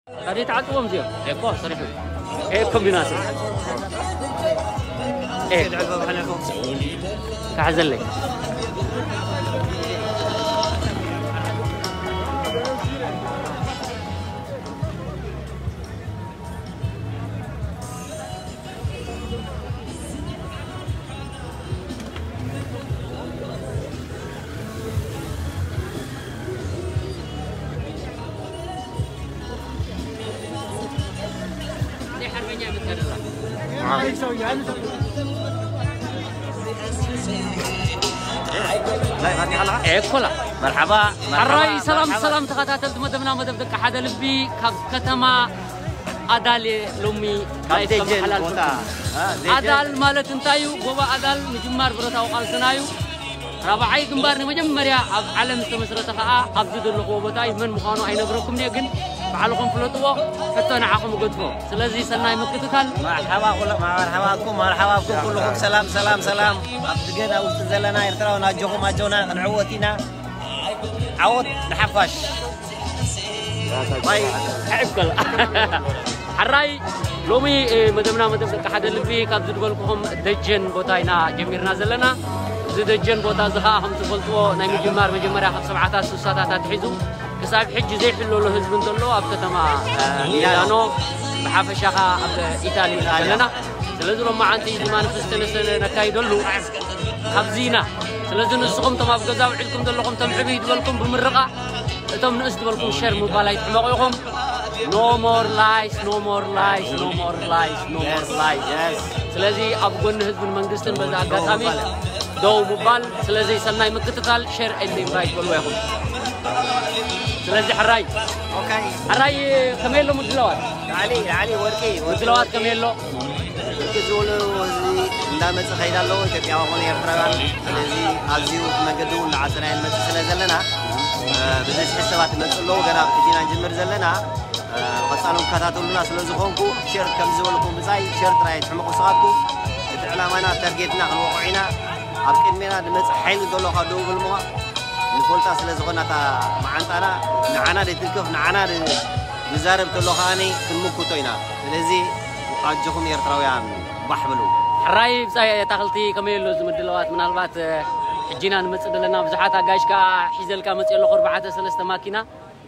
ታዲያ ተዓጽዎም እዚኦም። ኤኮ ሰሪሑ። ኤኮ ቢናስ። ኤ፣ ካሕዘለይ። ኤኮላ። መርሓባ፣ መርሓባ፣ ኣራይ ሰላም፣ መርሓባ። ሰላም ተኸታተልቲ መደብና፣ መደብ ደቂ ሓደ ልቢ ካብ ከተማ ኣዳል ሎሚ ካብ ላይፍ ደጀን ተመሓላልፉ። ቦታ፣ አ፣ ደጀን። ኣዳል ማለት እንታይ እዩ? ጎቦ ኣዳል ምጅማር ብረታዊ ቃልስና እዩ። ራብዓይ ግንባር ንመጀመርያ ኣብ ዓለም ዝተመስረተ ኸኣ ኣብዚ ዘለኹዎ ቦታ እዩ። መን ምዃኑ ኣይነግረኩም እየ፣ ግን ባዕልኹም ፍለጥዎ፣ ሕቶ ንዓኹም እገድፎ። ስለዚ ሰናይ ምክትታል። መርሓባ ኩሎ-፣ መርሓባኩም፣ መርሓባኩም ኩልኹም። ሰላም፣ ሰላም፣ ሰላም። ኣብ ደገን ኣብ ውሽጥን ዘለና ኤርትራውያን ኣጆኹም፣ ኣጆና፣ ክንዕወት ኢና። ዓወት ንሓፋሽ። ባይ። ሕዕብ ከላ። ሕራይ ሎሚ፣ እ፣ መደብና መደብ ደቂ ሓደ ልቢ ካብ ዝድበልኩኹም ደጀን ቦታ ኢና ጀሚርና ዘለና። እዚ ደጀን ቦታ እዚ ኸዓ ከም ትፈልጥዎ ናይ ምጅማር መጀመርያ ካብ ሰብዓታት ስሳታት ኣትሒዙ ክሳብ ሕጂ ዘይሕለሎ ህዝቢ እንተሎ ኣብ ከተማ፣ እ፣ ሚላኖ፣ ብሓፈሻ ኸዓ ኣብ ኢታሊ ኢና ዘለና። ስለዚ ሎማዓንቲ እዚ ማኒፌስቶ ነሰ-፣ ነካይደሉ ኣብዚ ኢና። ስለዚ ንስኹም እቶም ኣብ ገዛ ውዒልኩም ዘለኹም እቶም ዕብይ ዝበልኩም ብምርቓ፣ እቶም ንእስ ዝበልኩም ሸር ምባል ኣይትሕመቑ ኢኹም። No more lies, no more lies, no more lies, no more lies። Yes። ስለዚ ኣብ ጎኒ ህዝብን መንግስትን በዚ ኣጋጣሚ ደው ምባል። ስለዚ ሰናይ ምክትታል፣ ሸር and ኢንቫይት በልዎ ኢኹም። ስለዚ ሕራይ፣ ኦኬ። ሕራይ ከመይ ኣሎ ምድላዋት? ላዕሊ፣ ላዕሊ ወርቂ፣ ወርቂ፣ ምድላዋት ወርቂ። ከመይ ኣሎ? ብርክት ዝበሉ ህዝቢ እንዳመፀ ከይዳ ኣለዎ፣ ኢትዮጵያዊ ኮነ ኤርትራውያን። ስለዚ ኣዝዩ እቲ መገዲ እውን እንዳዓፀና ንመፅእ ስለ ዘለና፣ እ፣ ብብዝሒ ሰባት ይመፅእ ኣለዉ። ገና ኣብ ሕጂ ኢና ንጅምር ዘለና። እ፣ ቀፃሎም ክከታተሉና ስለ ዝኾንኩ፣ ሸር ከም ዝበልኩም ብፃይ፣ ሸር ጥራይ ትሕመቑ ንስኻትኩም። እቲ ዕላማና፣ ታርጌትና ክንወቕዖ ኢና። ኣብ ቅድሜና ዝመፅእ ሓይሊ እንተሎ ካብ ደቡብ ልምዋ ንፈልጣ ስለ ዝኾና እታ መዓንጣና፣ ንዓና ዘይትንከፍ፣ ንዓና ዝ-፣ ዝዛረብ ተሎ ከኣኒ ክንምክቶ ኢና። ስለዚ ኣጆኹም ኤርትራውያን ባሕ በሉ። ሕራይ ብጻይ ኣታኽልቲ ከመይ ኣሎ እዚ ምድላዋት? ምናልባት፣ እ፣ ሕጂና ንመጽእ ዘለና ብዙሓት ኣጋይሽ ከኣ ሒዘልካ መጽእ ኣለኹ፣ ኣርባዕተ ሰለስተ ማኪና።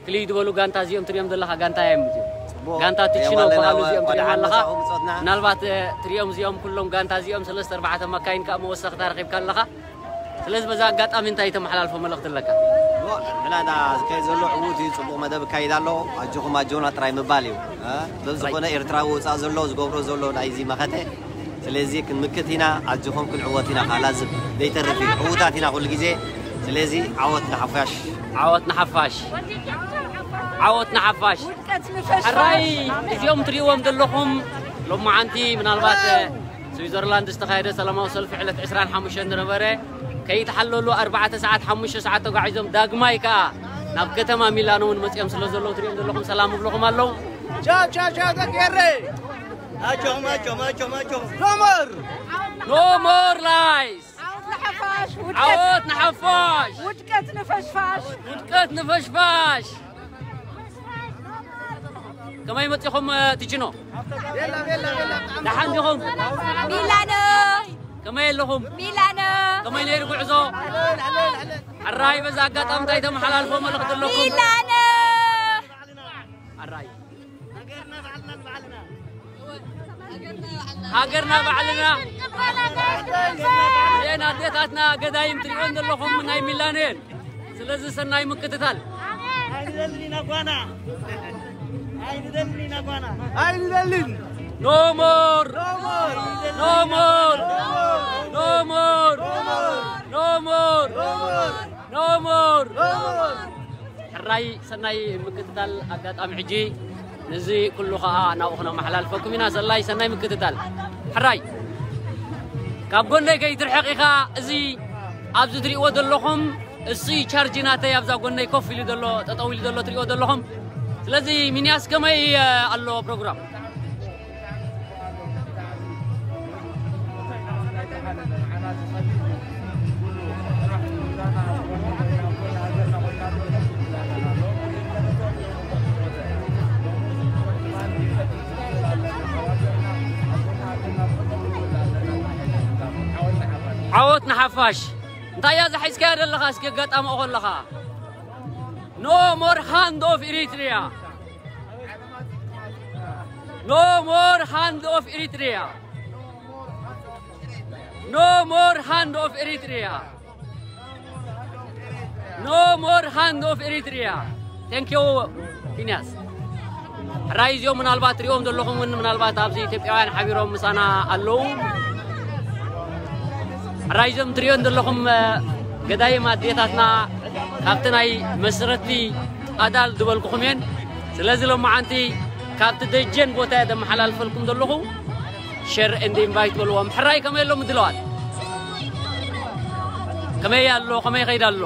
ክልይ ዝበሉ ጋንታ እዚኦም ትሪኦም ዘለኻ ጋንታ እዮም እዚኦም። ጽቡቕ። ጋንታ ትችኖ የማለና ዝበሃሉ እዚኦም ትሪኦም ቆልዓ ኣለኻ። መጻኹ ምጾትና። ምናልባት፣ እ፣ ትሪኦም እዚኦም ኩሎም ጋንታ እዚኦም ሰለስተ ኣርባዕተ መካይን ከኣ መወሰኽታ ረኺብካ ኣለኻ። ስለዚ በዛ ኣጋጣሚ እንታይ ተመሓላልፎ መልእኽቲ ኣለካ? ዋ፣ ንሕና ዳ ዝካየድ ዘሎ ዕዉት እዩ፣ ጽቡቕ መደብ ይካየድ ኣሎ። ኣጆኹም ኣጆና ጥራይ ምባል እዩ። እ፣ በብዝኾነ ኤርትራዊ ወጻኢ ዘሎ ዝገብሮ ዘሎ ናይዚ መኸተ። ስለዚ ክንምክት ኢና፣ ኣጆኹም ክንዕወት ኢና፣ ካላ ዝብ ዘይተርፍ እዩ። ዕዉታት ኢና ኩሉ ግዜ። ስለዚ ዓወት ንሓፋሽ። ዓወት ንሓፋሽ። ዓወት ንሓፋሽ። ውድቀት ንፈሽፋሽ። ሕራይ እዚኦም ትሪእዎም ዘለኹም ሎማዓንቲ ምናልባት፣ እ፣ ስዊዘርላንድ ዝተኻየደ ሰላማዊ ሰልፊ ዕለት ዕስራን ሓሙሽተን ዝነበረ ከይተሓለሉ ኣርባዕተ ሰዓት ሓሙሽተ ሰዓት ተጓዒዞም ዳግማይ ከኣ ናብ ከተማ ሚላኖ እውን መጺኦም ስለ ዘለዉ ትሪኦም ዘለኹም ሰላም እብለኹም ኣለዉ። ቻው፣ ቻው፣ ቻው፣ ተቀየረ። ኣጆም፣ ኣጆም፣ ኣጆም፣ ኣጆም። ኖ ሞር! No more lies! ዓወት ንሓፋሽ! ውድቀት ዓወት ንሓፋሽ! ውድቀት ንፈሽፋሽ! ውድቀት ንፈሽፋሽ! ከመይ መጺኹም፣ እ፣ ቲችኖ? ደሓን ዲኹም? ሚላኖ! ከመይ ኣለኹም? ሚላኖ! ከመይ ነይሩ ጉዕዞ? ሕራይ በዛ ኣጋጣሚ እንታይ ተመሓላልፎ መልእኽቲ ኣለኩም? ሚላኖ! ሕራይ። ሃገርና ባዕልና። እዘን ኣዴታትና ገዳይም ትሪኦን ዘለኹም ናይ ሚላኖ እየን። ስለዚ ሰናይ ምክትታል። ኣይንደልን ኢና ጓና። ኣይንደልን ኢና ጓና። ኣይንደልን። No more! No more! No more! No more! No more! No more! No more! ሕራይ ሰናይ ምክትታል። ኣጋጣሚ ሕጂ ነዚ ኩሉ ኸኣ ናብኡ ክነመሓላልፈኩም ኢና። ሰላይ ሰናይ ምክትታል። ሕራይ ካብ ጎነይ ከይትርሕቕ ኢኻ። እዚ ኣብዚ ትሪእዎ ዘለኹም እሱ ቻርጅ ናተይ ኣብዛ ጎነይ ኮፍ ኢሉ ዘሎ፣ ጠጠው ኢሉ ዘሎ ትሪእዎ ዘለኹም። ስለዚ ሚንያስ ከመይ፣ እ፣ ኣሎ ፕሮግራም? ዓወት ንሓፋሽ። እንታይ እያ እዛ ሒዝካያ ዘለኻ? እስኪ ኣጋጣሚ ከለኻ። No more hand of Eritrea. No more hand of Eritrea. No more hand of Eritrea. No more hand of Eritrea. Thank you, ፊንያስ። ሕራይ እዚኦም ምናልባት ትሪኦም ዘለኹም እውን ምናልባት ኣብዚ ኢትዮጵያውያን ሓቢሮም ምሳና ኣለዉ። ሕራይ እዚኦም ትሪኦም ዘለኹም፣ እ፣ ገዳይም ኣዴታትና ካብቲ ናይ መስረቲ ኣዳል ዝበልኩኹም እየን። ስለዚ ሎማዓንቲ ካብቲ ደጀን ቦታ እየ ዘመሓላልፈልኩም ዘለኹ። ሸር ኤንድ ኢንቫይት በልዎም። ሕራይ ከመይ ኣሎ ምድላዋት? ከመይ ኣሎ? ከመይ ይኸይድ ኣሎ?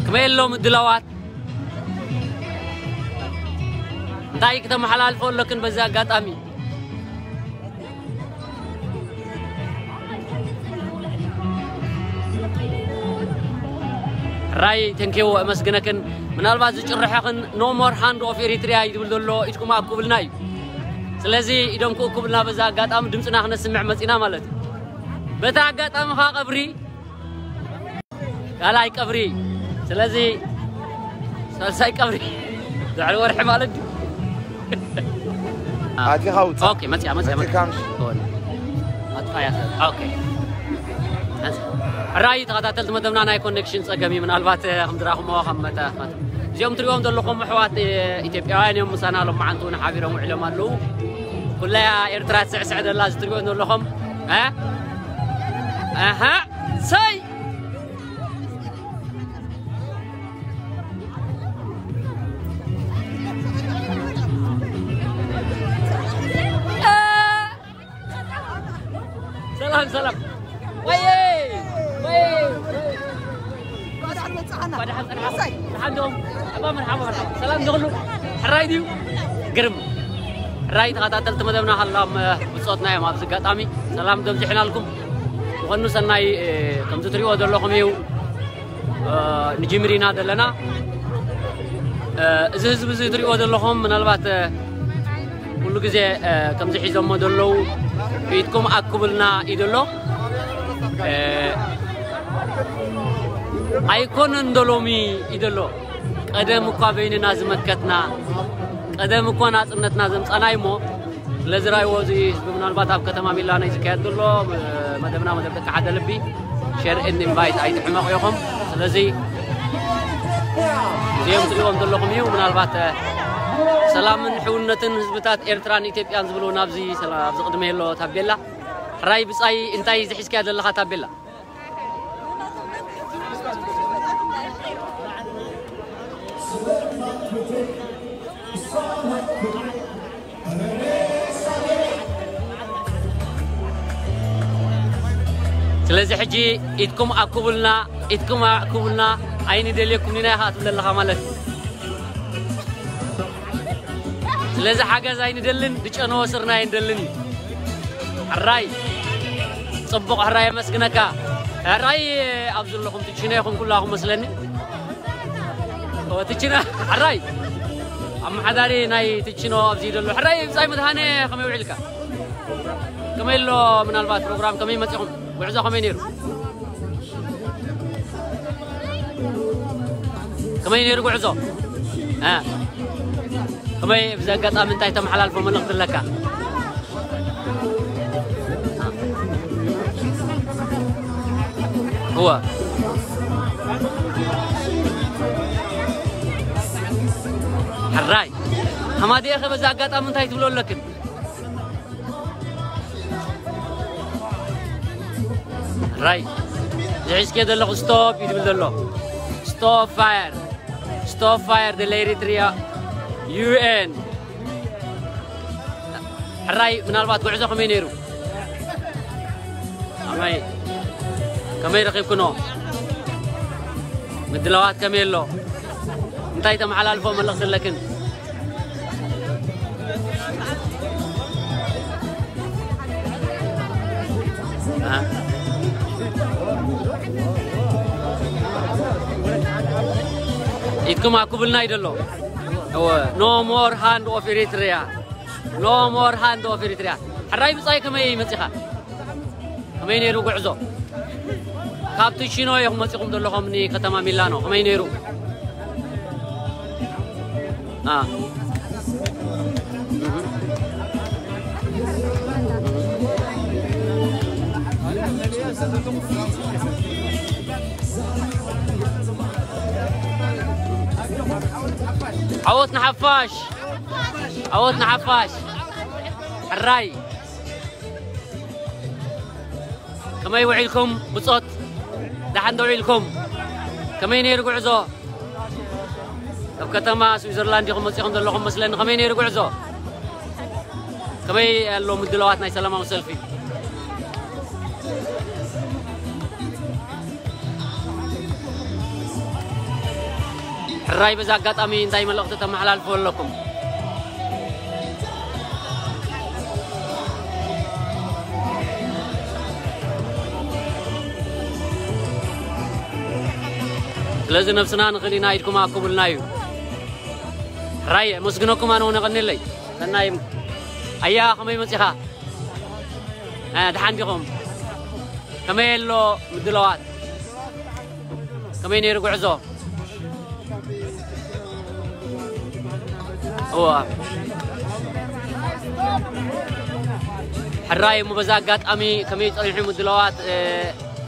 ከመይ ኣሎ ምድላዋት? እንታይ ክተመሓላልፎ ኣለክን በዚ ኣጋጣሚ? ራይ፣ ተንኪው፣ ኣመስግነክን። ምናልባት ዝጭርሐኽን No more hand of Eritrea እዩ ዝብል ዘሎ፣ ኢድኩም ኣኩብልና እዩ። ስለዚ ኢዶም ክእኩብልና በዛ ኣጋጣሚ ድምፅና ክነስምዕ መፂና ማለት እዩ። በታ ኣጋጣሚ ኸዓ ቀብሪ ካልኣይ ቀብሪ። ስለዚ ሳልሳይ ቀብሪ ድሕሪ ወርሒ ማለት ድዩ? ኣቲኻ ውጻእ። ኦኬ፣ መጽያ፣ መጽያ፣ መጽያ። ኣቲኻ ምሽ- ኦን። ኣጥፋያ ሰብ። ኦኬ። ሕራይ ተኸታተልቲ መደብና ናይ ኮኔክሽን ጸገም እዩ። ምናልባት፣ እ፣ ከም ዝረኣኹሞ ከም መጠ-፣ እዚኦም ትሪኦም ዘለኹም ኣሕዋት፣ እ፣ ኢትዮጵያውያን እዮም። ምሳና ሎማዓንቲ እውን ሓቢሮም ውዒሎም ኣለዉ። ኩለያ ኤርትራ ትስዕስዕ ዘላ እዚ ትሪኦ ዘለኹም፣ እ? ኣሃ፣ ሰይ! ሰላም፣ ሰላም። ወየ፣ ወየ። እንኳዕ ደሓን መጻእና። እንኳዕ ደሓን ጸናሕኩም። እሰይ። ደሓን ዶ? መርሓባ፣ መርሓባ፣ መርሓባ። ሰላም ዶ ኩሉ? ሕራይ ድዩ? ግርም። ሕራይ ተኸታተልቲ መደብና ሃላም፣ እ፣ ብጾትና እዮም። ኣብዚ ኣጋጣሚ ሰላም ዘብዚሕናልኩም። ብቐኑ ሰናይ፣ እ፣ ከምዚ ትሪእዎ ዘለኹም እዩ። እ፣ ንጅምር ኢና ዘለና። እ፣ እዚ ህዝቢ እዚ ትሪእዎ ዘለኹም ምናልባት፣ እ፣ ኩሉ ግዜ፣ እ፣ ከምዚ ሒዞሞ ዘለዉ ኢድኩም ኣክቡልና እዩ ዘሎ። እ፣ ኣይኮነን ዶ ሎሚ እዩ ዘሎ። ቀደም እኳ በይንና ዝመከትና፣ ቀደም እኳ ናጽነትና ዘምጻና እሞ፣ ስለዚ ራይዎ እዚ ህዝቢ ምናልባት ኣብ ከተማ ሚላኖ እዩ ዝካየድ ዘሎ፣ እ፣ መደብና መደብ ደቂ ሓደ ልቢ፣ ሸር ኤንድ ኢንቫይት ኣይትሕመቑ ኢኹም። ስለዚ እዚኦም ትሪእዎም ዘለኹም እዩ። ምናልባት፣ እ፣ ሰላምን ሕውነትን ህዝብታት ኤርትራን ኢትዮጵያን ዝብሉ ናብዚ ሰላ-፣ ኣብዚ ቅድመ የሎ ታቤላ። ሕራይ ብጻይ እንታይ ዝሒዝካያ ዘለኻ ታቤላ? ስለዚ ሕጂ ኢድኩም ኣኩቡልና፣ ኢድኩም ኣኩቡልና፣ ኣይንደልየኩም ኢና ኢኻ ትብል ኣለኻ ማለት እዩ። ስለዚ ሓገዝ ኣይንደልን፣ ዝጨነወ ስርናይ ኣይንደልን እዩ። ሕራይ፣ ጽቡቕ ሕራይ፣ የመስግነካ። ሕራይ፣ ኣብ ዘለኹም ትችኖ ኢኹም ኩላኹም መስለኒ። ኦ፣ ትችኖ፣ ሕራይ። ኣመሓዳሪ ናይ ትችኖ ኣብዚ ዘሎ። ሕራይ፣ ብጻይ መድሃኔ ከመይ ውዒልካ? ከመይ ኣሎ ምናልባት ፕሮግራም ከመይ መጺኹም? ጉዕዞ ከመይ ነይሩ? ከመይ ነይሩ ጉዕዞ? እ? ከመይ፣ ብዚ ኣጋጣሚ እንታይ ተመሓላልፎ መልእኽቲ ኣለካ? እወ። ሕራይ። ሃማደኤ ኸ በዚ ኣጋጣሚ እንታይ ትብሎ ኣለክን? ራይ ዝሒዝክዮ ዘለኹ ስቶፕ እዩ ዝብል ዘሎ። ስቶፕ ፋየር፣ ስቶፕ ፋየር፣ the Eritrea ዩ ኤን። ሕራይ ምናልባት ጉዕዞ ከመይ ነይሩ? ከመይ፣ ከመይ ረኺብክኖ? ምድላዋት ከመይ ኣሎ? እንታይ ተመሓላልፎ መልእኽቲ ኣለክን? እ? ኢድኩም ኣኩብልና ይደሎ። እወ፣ no more hand of Eritrea, no more hand of Eritrea። ሕራይ ብጻይ ከመይ መጺኻ? ከመይ ነይሩ ጉዕዞ? ካብ ቲቺኖ ኢኹም መጺኹም ዘለኹም ንከተማ ሚላኖ፣ ከመይ ነይሩ? አ። ዓወት ንሓፋሽ! ዓወት ንሓፋሽ! ሕራይ! ከመይ ውዒልኩም ብጾት? ደሓን ዶ ውዒልኩም? ከመይ ነይሩ ጉዕዞ? ካብ ከተማ ስዊዘርላንድ ኢኹም መጺኹም ዘለኹም መስለኒ። ከመይ ነይሩ ጉዕዞ? ከመይ ኣሎ ምድላዋት ናይ ሰላማዊ ሰልፊ? ሕራይ በዚ ኣጋጣሚ እንታይ መልእኽቲ ተመሓላልፉ ኣለኩም? ስለዚ ነብስና ንኽእል ኢና፣ ኢድኩም ኣኩቡልና እዩ። ሕራይ ኣመስግነኩም፣ ኣነ እውን የቐንየለይ። ሰናይ። ኣያ፣ ከመይ መጺኻ? እ፣ ደሓን ዲኹም? ከመይ ኣሎ ምድላዋት? ከመይ ነይሩ ጉዕዞ? እዋ። ሕራይ እሞ በዛ ኣጋጣሚ ከመይ ጸኒሑ ምድላዋት፣ እ፣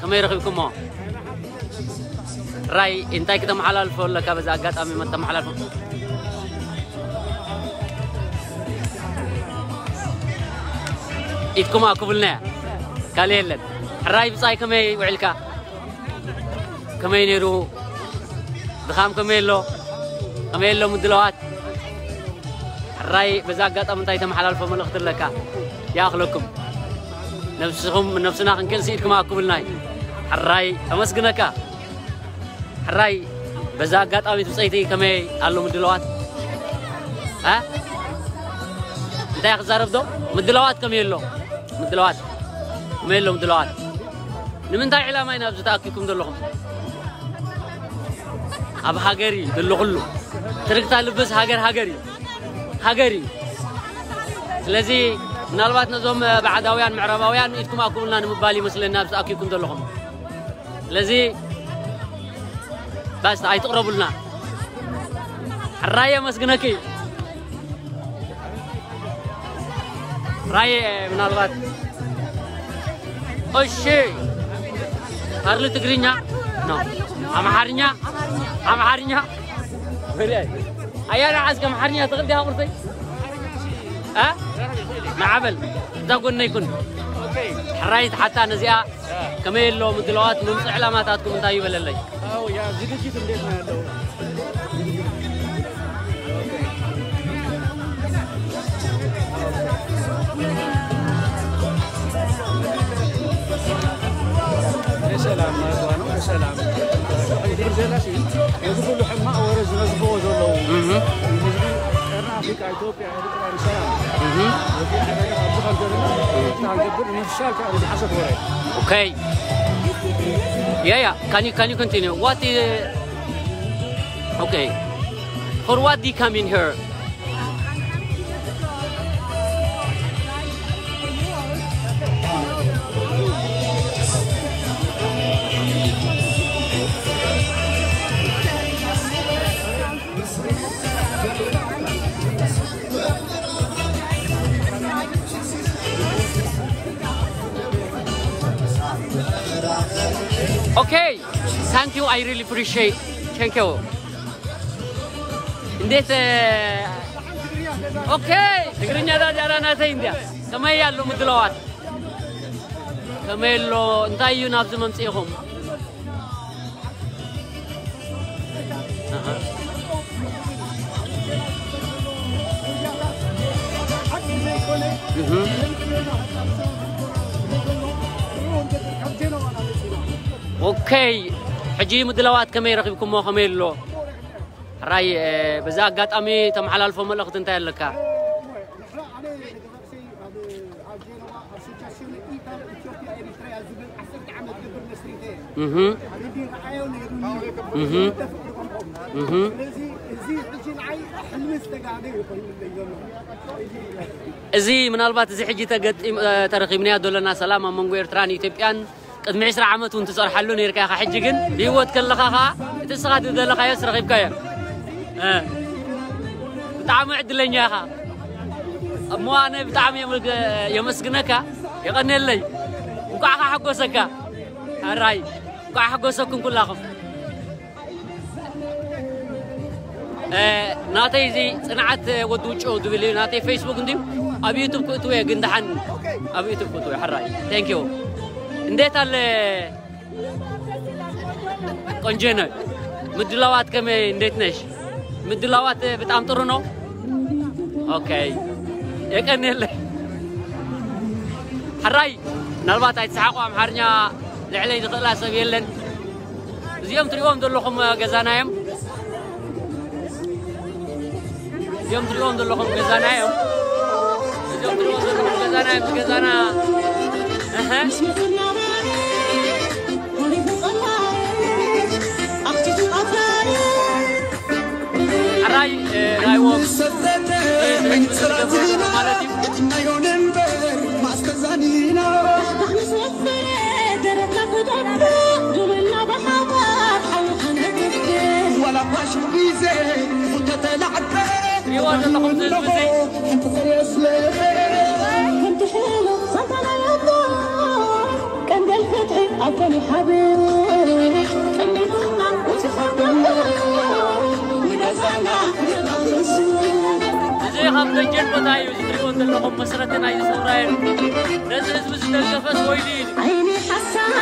ከመይ ረኺብኩሞ? ሕራይ እንታይ ክተመሓላልፎ ኣለካ በዛ ኣጋጣሚ መተመሓላልፎ? ኢድኩም ኣኩብልና እያ። ካልእ የለን። ሕራይ ብጻይ ከመይ ውዒልካ? ከመይ ነይሩ? ድኻም ከመይ ኣሎ? ከመይ ኣሎ ምድላዋት? ሕራይ በዛ ኣጋጣሚ እንታይ ተመሓላልፎ መልእኽቲ ኣለካ? ይኣኽለኩም። ነብስኹም፣ ነብስና ክንክእል ስኢድኩም ኣኩብልና እዩ። ሕራይ ኣመስግነካ። ሕራይ በዛ ኣጋጣሚ ብጸይቲ ከመይ ኣሎ ምድላዋት? እ? እንታይ ክዛረብ ዶ? ምድላዋት ከመይ ኣሎ? ምድላዋት ከመይ ኣሎ ምድላዋት? ንምንታይ ዕላማ ኢና ኣብዚ ተኣኪብኩም ዘለኹም? ኣብ ሃገር እዩ ዘሎ ኩሉ። ትርግታ ልብስ ሃገር ሃገር እዩ። ሃገር እዩ። ስለዚ ምናልባት ነዞም፣ እ፣ ባዕዳውያን ምዕራባውያን ኢድኩም ኣኩብልና ንምባል ይመስለኒ ኣብዚ ተኣኪብኩም ዘለኹም። ስለዚ ባስታ ኣይትቕረቡልና። ሕራይ የመስግነኪ። ራየ ምናልባት እሺ፣ ካርሊ ትግርኛ ነው። ኣምሓርኛ? ኣምሓርኛ? ወዲያ። ኣያና ዓስከ ኣምሓርኛ ትኽእል ዲኻ ቁርተይ? እ? ንዓበል፣ እዛ ጎነይ ኩን። ሕራይ ትሓታ ነዚኣ። ከመይ ኣሎ ምድላዋት፣ መምጽኢ ዕላማታትኩም እንታይ እዩ በለለይ? አዎ፣ ያ ዝግጅት እንዴት ነው ያለው? የሰላም ማለት ነው፣ የሰላም። እንግዲህ ዜና ሲ፣ የዚህ ሁሉ ሕማቅ ወረ ዝነዝቦ ዘለዉ። እህ። ህዝቢ ቀርኒ ኣፍሪቃ፣ ኢትዮጵያ፣ ኤርትራ፣ ሰላም። እህ። እዚ ሓደጋ ኣብዚ ከም ዘሎ፣ እህ። ሓደጋ ዝሓሰብ ወረ። Okay. Yeah, yeah. Can you, can you continue? What is, okay. For what they come in here? Okay, thank you. I really appreciate. Thank you. እንዴት? Okay, ትግርኛ ዳዲያ ናተይ እንዲያ። ከመይ ኣሎ ምድላዋት? ከመይ ኣሎ? እንታይ እዩ ናብዚ መምጽኢኹም? ኣሃ። እህ። Okay፣ ሕጂ ምድላዋት ከመይ ረኺብኩሞ? ከመይ ኣሎ? ሕራይ፣ እ፣ በዚ ኣጋጣሚ ተመሓላልፎ መልእኽቲ እንታይ ኣለካ? እህ። እህ። እዚ ሕጂ ንዓይ ሕልሚ ዝተጋህደ ይኾይኑለይ ዘሎ። እዚ ምናልባት እዚ ሕጂ ተገጢም ተረኺብናዮ ዘለና ሰላም ኣብ መንጎ ኤርትራን ኢትዮጵያን ቅድሚ ዕስራ ዓመት እውን ትጸርሓሉ ነርካ ኢኻ። ሕጂ ግን ብህይወት ከለኻ ኸኣ እቲ ንስኻ ዝደለኻዮስ ረኺብካዮ። ብጣዕሚ ዕድለኛ ኢኻ። እሞ ኣነ ብጣዕሚ የመስግነካ። የቐኔለይ። እንኳዕ ሓጎሰካ። ኣራይ እንኳዕ ሓጎሰኩም ኩላኹም። ናተይ እዚ ጽንዓት ወዲ ውጭ ዝብል እዩ። ናተይ ፌስቡክ እንዲዩ ኣብ ዩቱብ ክእትወ ግን ደሓን ኣብ ዩቱብ ክእትወ። ሕራይ ቴንክ ዩ። እንዴት አለ ቆንጆ ነው። ምድላዋት ከመይ እንዴት ነሽ? ምድላዋት በጣም ጥሩ ነው። ኦኬ የቀን የለ። ሕራይ ምናልባት ኣይትስሓቁ ኣምሓርኛ ልዕለይ ዝኽእላ ሰብ የለን። እዚኦም ትሪእዎም ዘለኹም ገዛና እዮም። እዚኦም ትሪእዎም ዘለኹም ገዛና እዮም። እዚኦም ትሪእዎም ዘለኹም ገዛና እዮም። ገዛና እህ ሕራይ ራይዎም ማለት እዩ። ሪዋ ዘለኹም ህዝቢ እዚ ቀንደል ፍትሒ ኣብ ጎኒ ሓብር ቀሚጥና እቲ ሓብር ንገዛና እዚ ካብ ደጀን ቦታ እዩ። እዚ ትሪእዎ ዘለኹም መስረቲ ናይዚ ሰውራ እዩ። ነዚ ህዝቢ ዝደገፈስ ወይኒ እዩ። ዓይኒ ሓሳብ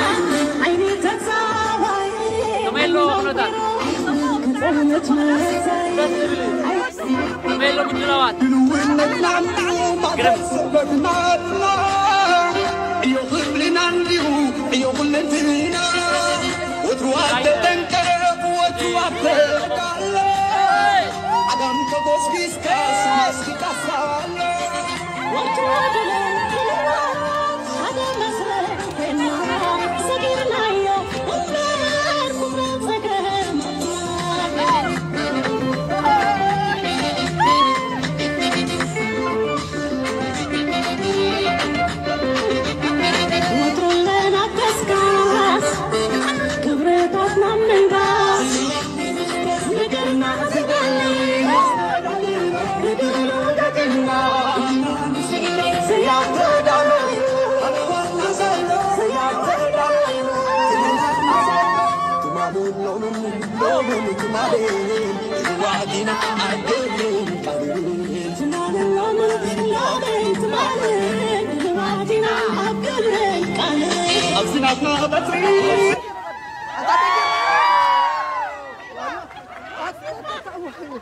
ዓይኒ ተዛዋይ ከመይ ኣለዎ ኩነታት? ክጸልመት መሰይ ከመይ ኣሎ ምድላዋት? ግርም።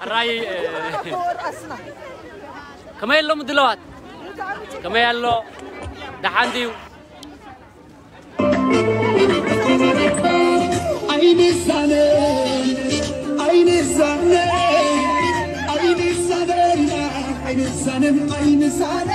ሕራይ ከመይ ኣሎ ምድላዋት? ከመይ ኣሎ? ደሓን ድዩ? ኣይንሳነ ኣይንሳነ ኣይንሳነ ኣይንሳነ ኣይንሳነ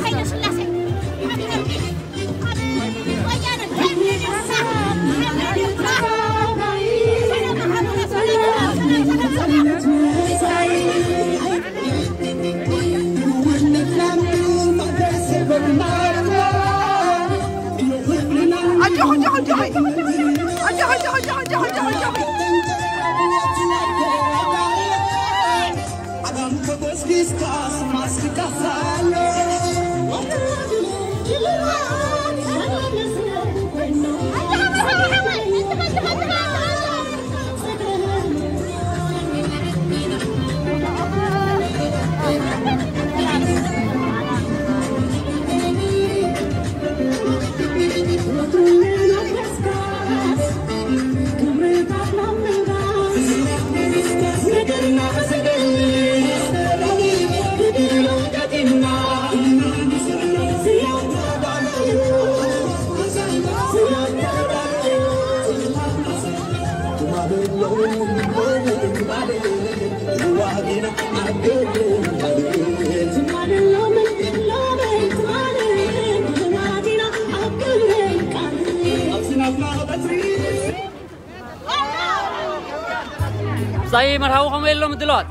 ኃይለ ሥላሴ ብጻይ መርሃዊ ከመይ ኣሎ ምድላዋት?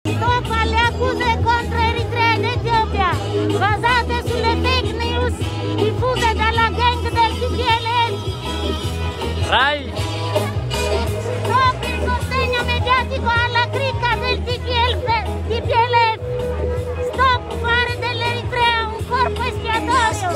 Stop alle accuse contro Eritrea ed Etiopia, basate sulle fake news diffuse dalla gang del T P L F. Rai. Stop il sostegno mediatico alla cricca del T P L F, T P L F. Stop fare dell'Eritrea un corpo espiatorio.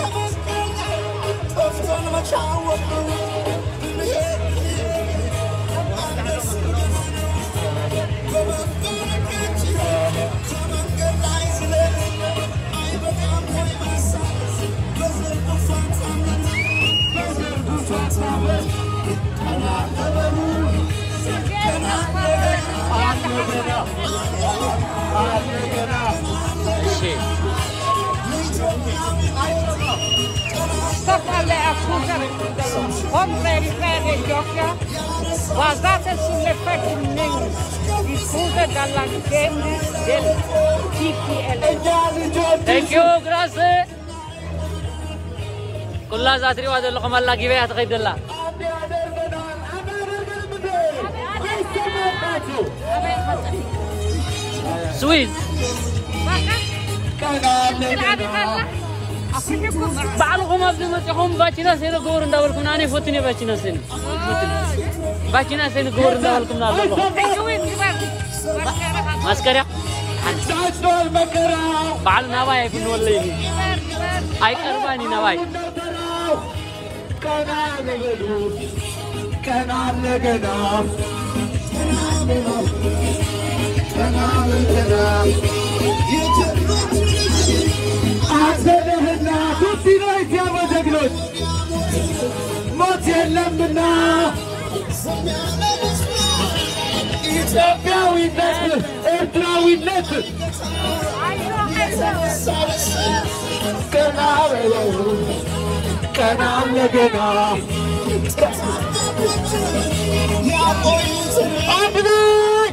እሺ። Sto alle accuse con verifiche gioca basate sulle fake news diffuse dall'agente del T P L. Thank you, grazie. ኩላ እዛ ትሪእዋ ዘለኹም ኣላ ጊበያ ትኸይድ ዘላ። ስዊዝ ባዕልኹም ኣብዚ መፂኹም ቫቺና ሴነ ገበሩ እንዳበልኩም ኣነ ይፈትን እየ ቫቺና ሴነ ቫቺና ሴነ ገበሩ እንዳበልኩም ኣለኹም። ማስከርያ በዓል ናባይ ኣይፍንወለይ ኣይቀርባኒ ናባይ ቀና ንበሉ ቀና ለገና ቀና ለገና አንተ ነህና ቱሲኖ ኢትዮጵያ ጀግኖች ሞት የለምና ኢትዮጵያዊነት ኤርትራዊነት ቀና በለው ቀና ለገና አንድ ላይ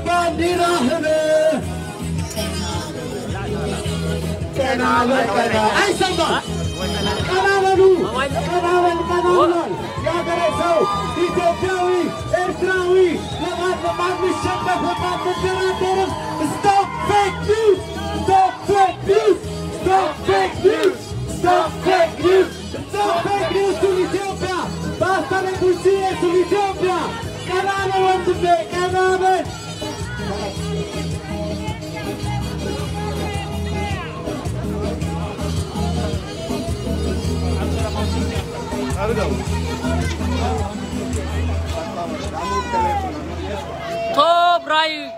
ባንዲራህን ቀና በል ቀና አይሰማም። ቀና በሉ ቀና በል ቀና ብሏል የሀገሬ ሰው ኢትዮጵያዊ ኤርትራዊ ለማንም አንሸነፍም አንደራደርም። Stop fake news! Stop fake news! Stop fake news! Stop fake news! Stop fake news to Ethiopia! Basta le bugie sull'Etiopia! ቀና በል ወንድሜ ቀና በል። Top right.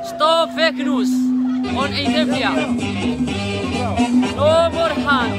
Stop fake news on Ethiopia. No more hand.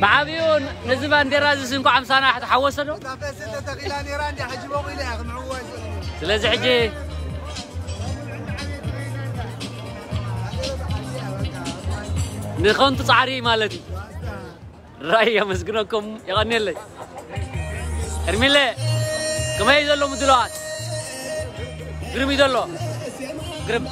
ብዓብኡ ነዚ ባንዴራ እዚ እንኳዕ ምሳና ተሓወሰ ዶ? እታ ፈስል ተተኺላ ነይራ እንዲ ሕጂ በቑሉ እያ ክምዕዋይ ዘሎ። ስለዚ ሕጂ ንኸንቱ ጻዕሪ ማለት እዩ። ራይ የመስግነኩም፣ የቐንየለይ። ኤርሚለ፣ ከመይ እዩ ዘሎ ምድላዋት? ግርም እዩ ዘሎ። ግርም።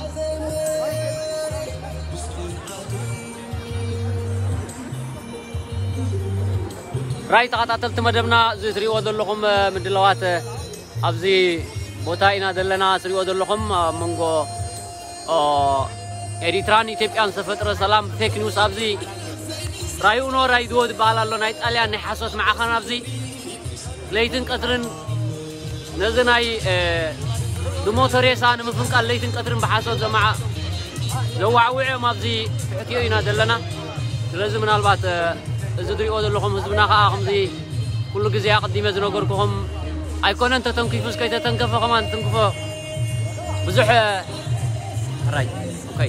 ራይ ተኸታተልቲ መደብና፣ እዚ ትሪእዎ ዘለኹም፣ እ፣ ምድላዋት፣ እ፣ ኣብዚ ቦታ ኢና ዘለና። ትሪእዎ ዘለኹም ኣብ መንጎ፣ ኦ፣ ኤሪትራን ኢትዮጵያን ዝተፈጥረ ሰላም ፌክ ኒውስ ኣብዚ ራይ ኡኖ ራይ ድዎ ዝበሃል ኣሎ። ናይ ጣልያን ናይ ሓሶት ማዕኸን ኣብዚ ለይትን ቀትርን ነዚ ናይ፣ እ፣ ዝሞተ ሬሳ ንምፍንቃል ለይትን ቀትርን ብሓሶት ዘመዓ-፣ ዘዋዕውዕ እዮም ኣብዚ ትሕቲኡ ኢና ዘለና። ስለዚ ምናልባት፣ እ፣ እዚ ትሪእዎ ዘለኹም ህዝብና ከኣ ከምዚ ኩሉ ግዜ ኣቐዲመ ዝነገርኩኹም ኣይኮነን፣ ተተንኪፉስ ከይተተንከፈ ከማን ትንክፎ ብዙሕ፣ እ፣ ሕራይ። ኦኬ።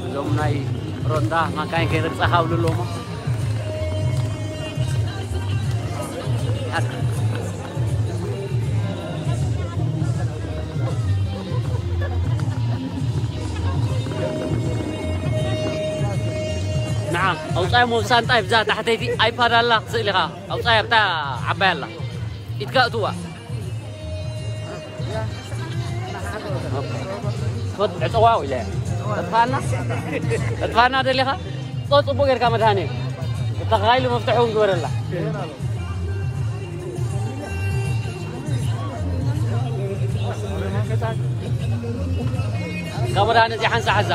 እዞም ናይ ሮንዳ ማካይን ከይረግጻ ካብ ልሎ እሞ። ንዓ፣ ኣውጻይ ሞ ሳንጣ ይብዛ ታሕተይቲ ኣይፓድ ኣላ፣ ስእሊ ኢኻ ኣውጻይ ኣብታ ዓባይ ኣላ። ኢድካ እትዋ። ፈት-፣ ዕጸዋ ኢለ። እጥፋና? እጥፋና ደሊኻ? ጾ-፣ ጽቡቅ ጌርካ መድሃኔ። እታ ኻይሉ መፍትሑ እውን ግበረላ። ካብ መድሃኔ እዚ ሓንሳ ሓዛ።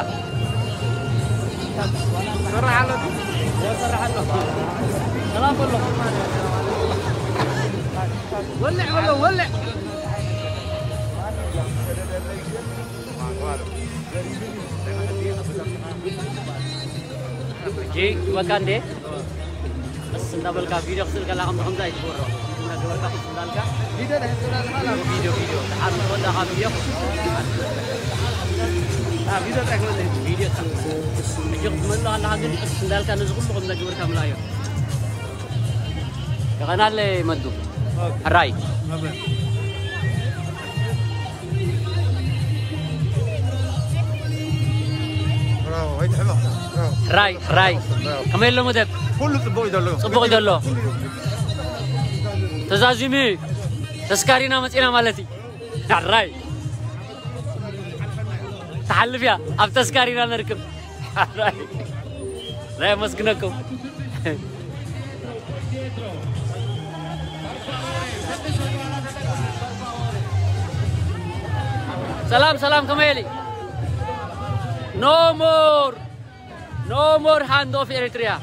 ሰላም በሎ። ወልዕ በሎ፣ ወልዕ። ሕጂ ይበቃ እንዴ? ቀስ እንዳበልካ ቪድዮ ክስእል ከላ ከምዚ ከምዚ ኣይትገብሮ። እንዳገበርካ ቀስ እንዳልካ። ቪድዮ ዳይ ስራሕ ኣለካ? ቪድዮ፣ ቪድዮ። ድሓር ምስ ወዳእካ ቪድዮ። አ፣ ቪድዮ ጥራሕ ክመልእ። ቪድዮ ጥራሕ። ሕጂ ክትመልእ ኣለካ ግን ቀስ እንዳልካ ነዚ ኩሉ ከም እንዳገበርካ ምልኣዮ። የቐናለ መዱ። ሕራይ። ብራቮ፣ ኣይትሕመቕ። ብራቮ። ሕራይ፣ ሕራይ። ብራቮ። ከመይ ኣሎ መደብ? ኩሉ ጽቡቕ እዩ ዘሎ። ጽቡቕ እዩ ዘሎ። ኩሉ እዩ። ተዛዚሙ ተስካሪና መጺና ማለት እዩ። ሕራይ። ትሓልፍ እያ። ኣብ ተስካሪና ነርክብ። ሕራይ። ናይ ኣመስግነኩም። ሰላም፣ ሰላም፣ ከመይ ኢሊ? No more! No more hand of Eritrea!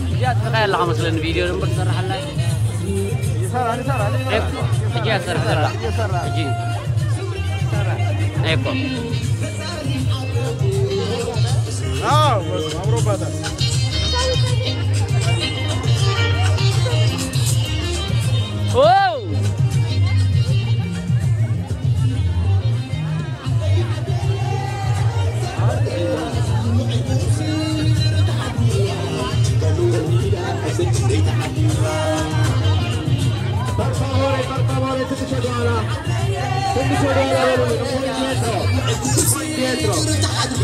እዚኣ ትረኣይ ኣለኻ መስለኒ፣ ቪድዮ ነበር ትሰርሕ ኣላ። ይሰራ፣ ይሰራ፣ ይሰራ። ኤኮ፣ ሕጂ እያ ትሰርሕ ዘላ። ይሰራ። ሕጂ። ኤኮ። አዎ፣ በስመ አብ፣ አምሮባታል። ዋው! Per favore, per favore, ትንሽ ወደኋላ፣ ትንሽ ወደኋላ በሉ። Indietro, indietro.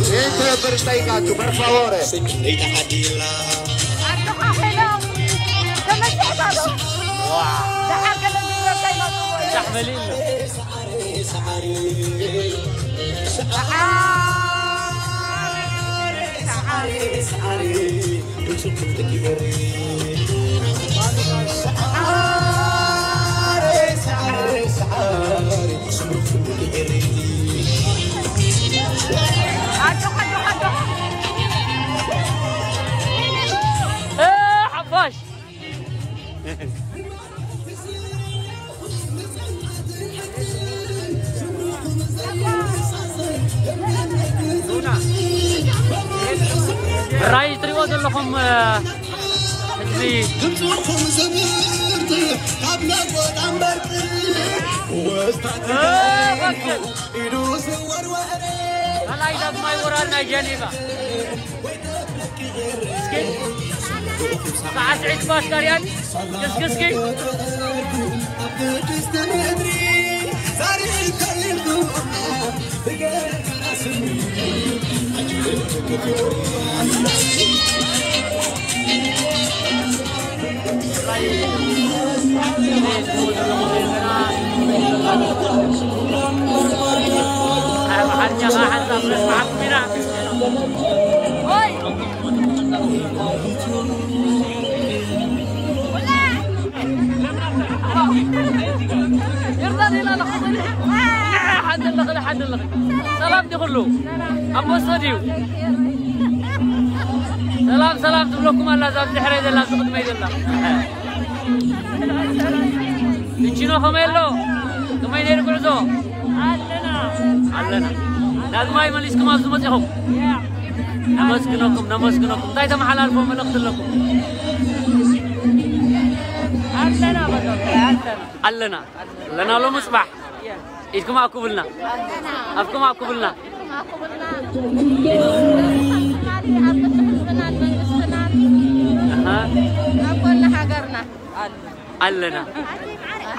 ይህን ትብብር ጠይቃችሁ፣ per favore. ኣጆኻ ሄሎ፣ ተመሲሕካ ዶ? ዋ። ደሓር ገለ ዝብለካ ይመጽእ ወይ? ዛሕ በሊ ኣሎ። ራይ ትሪኦ ዘለኹም ህዝቢ ካልኣይ ዳግማይ ወራር ናይ ጀኔቫ። እስኪ ሳዕስዒት ባሽካርያን ገስግስኪ። ሰላም ዲኹሉ ኣብ መስቶ ድዩ? ሰላም ሰላም ትብለኩም ኣላ፣ እዛ ብድሕረይ ዘላ፣ ኣብዚ ቅድመይ ዘላ። ንቺኖ ከመይ ኣሎ? ከመይ ነይሩ ጉዕዞ? ኣለና። ኣለና። ዳግማይ መሊስኩም ኣብዚ መጺኹም። ነመስግነኩም፣ ነመስግነኩም። እንታይ ተመሓላልፎ መልእኽቲ ኣለኩም? ኣለና በቃ፣ ኣለና። ኣለና። ኣለና ሎሚ ጽባሕ። ኢድኩም ኣኩብልና። ኣፍኩም ኣኩብልና። ኣሃ። ኣብ ጎኒ ሃገርና ኣለና።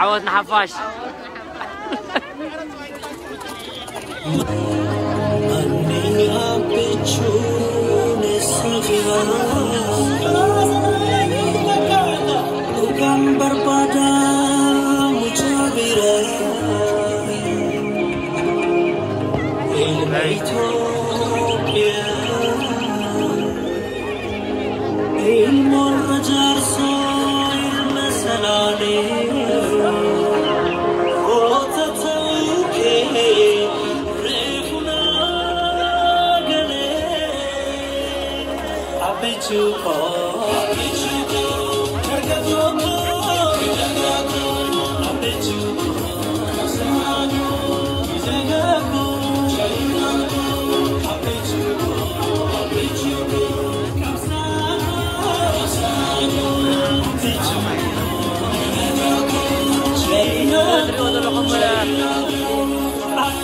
ዓወት ንሓፋሽ።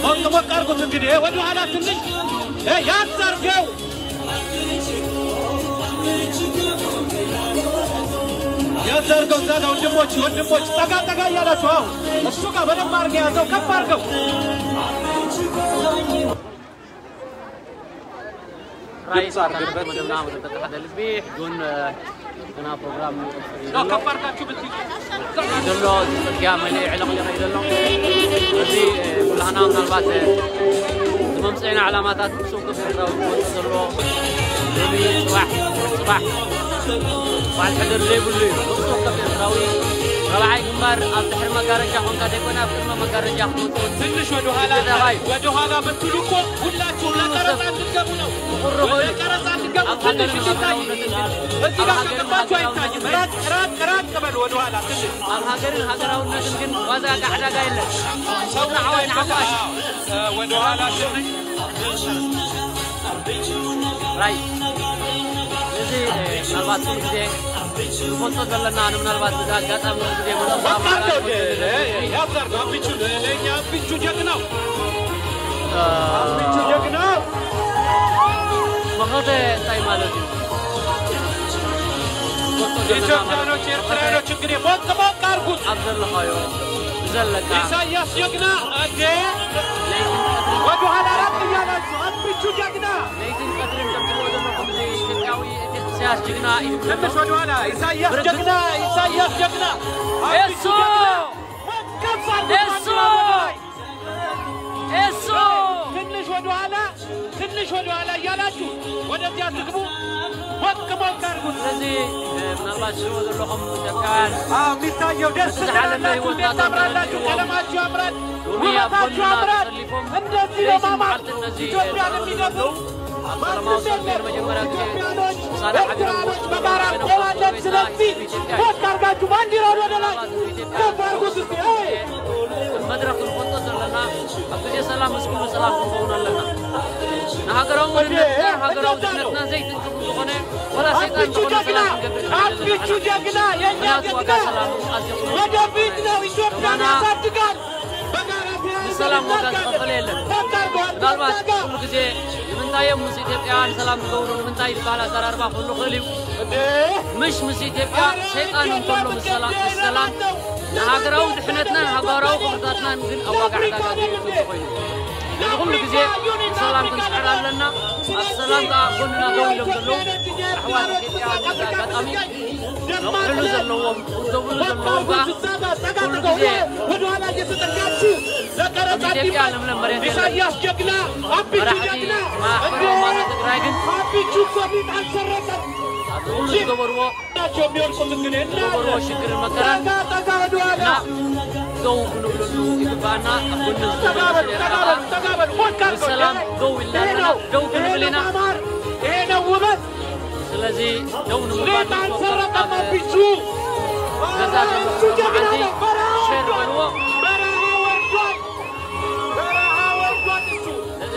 ሞቅ ሞቅ አድርጉት እንግዲህ ወደ ኋላ ትንሽ ያዝ አድርገው። ያዝ አድርገው እዛ ወንድሞች፣ ወንድሞች ጠጋ ጠጋ እያላችሁ አዎ፣ እሱ ጋር በደንብ አድርገህ ያዘው፣ ከፍ አድርገው። ራይ ድምፅ ኣርግበት። መደብና ወደ ተተሓደ ልቢ ሕጂ እውን ግና ፕሮግራም እዩ ዘሎ። ከፍ ኣድርጋችሁ ብትይ ዘሎ ጽርግያ መሊኡ ዕለቕሊቕ እዩ ዘሎ። እዚ ኩላህና ምናልባት እቲ መምጽኢና ዕላማታት ብሱቕ ኤርትራዊ ክወጽእ ዘለዎ ሎሚ ጽባሕ፣ ጽባሕ በዓል ሕደር ዘይብሉ እዩ። ብሱቕ ኤርትራዊ ራብዓይ ግንባር ኣብ ድሕሪ መጋረጃ ኮንካ ዘይኮነ ኣብ ቅድመ መጋረጃ ክትወጽእ ትንሽ ወደ ኋላ፣ ግዴታኻ እዩ። ወደ ኋላ ብትሉ እኮ ሁላችሁም ለቀረጻ እንድትገቡ ነው። ትኹርኹ ወደ እዩ። ቀረጻ እንድትገቡ ኣብ ትንሽ ሃገርን እንዲታይ። ሃገራውነትን ግን እዚህ ጋር ከገባችሁ አይታይም። ራቅ፣ ራቅ፣ ራቅ በሉ ወደ ኋላ ትንሽ። ኣብ ሃገርን ሃገራውነትን ግን ዋዛ ዕዳጋ የለን። ሰው ወጥና ዓወት ንዓፋሽ። ወደ ኋላ ትንሽ። ራይ፣ እዚ፣ እ፣ ምናልባት ኩሉ ግዜ ንፈልጦ ዘለና፣ ኣነ ምናልባት በዚ ኣጋጣሚ ኩሉ ግዜ መልእኽቲ በቃ አድርገው፣ እ፣ እ፣ ያዝ አድርገው፣ አብቹ፣ እ፣ ለእኛ አብቹ ጀግናው። እ፣ አብቹ ጀግናው። መኸተ እንታይ ማለት እዩ? ንፈልጦ ዘለና ማለት ኢትዮጵያኖች፣ እዩ። ኤርትራኖች እንግዲህ ሞቅ ሞቅ አድርጉት። ኣብ ዘለኻዮ፣ ብዘለካ ኢሳያስ ጀግና፣ እንዴ! ወደ ኋላ ራቅ እያላችሁ፣ አብቹ ጀግና። ለይትን ቀትርን ከምትብሎ ዘለኹም እዚ ኢትዮጵያዊ ኢሳያስ ጅግና እዩ። ትንሽ ወደ ኋላ። ኢሳያስ ብርግጽ ጀግና፣ ኢሳያስ ጀግና። አብቹ ኤሱ! ጀግና። ወቀፍ አድርጉ ኤሱ! ባንዲራ ወደ ላይ። ኤሱ! ትንሽ ወደ ኋላ፣ ትንሽ ወደ ኋላ እያላችሁ ወደዚያ ትግቡ። ሞቅ ሞቅ አድርጉት። ስለዚ፣ እ፣ ምናልባት ሽሮ ዘለኹም ኢትዮጵያውያን አዎ፣ የሚታየው ደስ በተሻለ ትላላችሁ፣ ህይወት እንዴት ታምራላችሁ፣ ናቸው። ቀለማችሁ ያምራል፣ ሎሚ ውበታችሁ አብሮና ያምራል። ተሰልፎም እንደዚህ ለይትን ለማማር መዓልትን ነዚ ኢትዮጵያን ተጋሩ የሚደፍሩ ዘለዉ ኣብ ሰላማዊ ማንም ሰልፊ የለም። ለመጀመሪያ ጊዜ ኢትዮጵያኖች፣ ሳላ ሓቢሮም ኤርትራኖች ወጥተው በጋራ በነበሩ እንቆማለን። ሰራዊትና ስለዚህ ኢትዮጵያ ሞቅ አድርጋችሁ ባንዲራውን ወደ ላይ ምናልባት ኢትዮጵያ ከፍ አድርጉት እስቲ። አይ! መድረኽ ክንፈልጦ ዘለና ኣብ ግዜ ሰላም ምስ ኩሉ ሰላም ክንኸውን ኣለና። ንሃገራዊ እንዴ፣ መንነትና፣ ሃገራዊ እንደዛ ነው። ድሕነትና ዘይትንክፍ ዝኾነ አቢቹ ጀግና፣ አቢቹ ጀግና፣ የኛ ጀግና። ወደፊት ነው፣ ኢትዮጵያን ያሳድጋል። በጋራ ተያይዘን እንታገል። ፈቃር ጓድ ምናልባት ፈቃር። ኩሉ ግዜ ንምንታይ እዮም ምስ ኢትዮጵያውያን ሰላም ዝገብሩ? ንምንታይ ዝበሃል ኣዘራርባ ክህሉ ይኽእል እዩ። ምሽ ምስ ኢትዮጵያ ሰይጣን እንከሎ ምስ ሰላም፣ ምስ ሰላም ንሃገራዊ ድሕነትናን ሃገራዊ ክብርታትናን ግን ኣብ ዋጋ ዕዳጋ ዘየእቱ እንተኾይኑ፣ ነዚ ኩሉ ግዜ ሰላም ክንስዕር ኣለና። ኣብ ሰላም ከኣ ጎንና ደው ኢሎም ዘለዉ ኣሕዋት ኢትዮጵያውያን በዚ ኣጋጣሚ ነቕሕሉ ዘለዎም፣ ክውደብሉ ዘለዎም ከኣ ኩሉ ግዜ ኣብ ኢትዮጵያ ለምለም መሬት የለን። መራሕቲ ማሕበር ሃይማኖት ትግራይ ግን ኣብዚ ኩሉ ዝገበርዎ ናቸው የሚወድቁት። እንግዲህ እና ዝገበርዎ ሽግር መከራን ጠጋ፣ ጠጋ ወደ ኋላ። እና ደው ክንብለሉ ይግባና። ኣብ ጎኒ ጠጋ በሉ፣ ጠጋ በሉ፣ ጠጋ በሉ። ሞቅ አድርገው። ሰላም ደው ይላልና፣ ይሄ ነው፣ ደው ይሄ ክንብል ነው ኢና። ማማር፣ ይሄ ነው ውበት። ስለዚ ደው ንምባል ሌጣን ሰረቀ ኣብ ማቢቹ። ገዛ ዘለኹም እሱ ጀግና መዓልቲ ነው። በረሃ ሼር ወርዷል። በልዎ። በረሃ ወርዷል። በረሃ ወርዷል እሱ።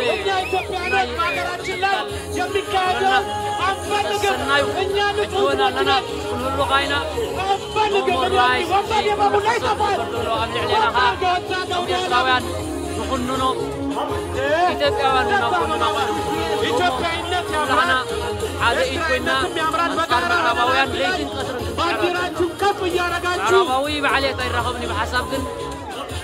እኛ ኢትዮጵያኖች በሀገራችን ላይ የሚካሄደው አንፈልግም። እኛ ንጹህ ህዝቦች ነን። አንፈልግም። ወንበዴ በሙላ ይጠፋል። ወንበዴ ወጣ ወደ ኋላ። ኢትዮጵያውያን ንኹንኖ። ኢትዮጵያውያን ኢና። ኢትዮጵያዊነት ያምራል። ሓደ ኢድ ኮይና ኤርትራዊነትም ያምራል። አንጻር በጋራ ምዕራባውያን ለይትን ቀትርን ባንዲራችሁን ከፍ እያረጋችሁ ምዕራባዊ በዓል የት ኣይራኸብን እዩ ብሓሳብ ግን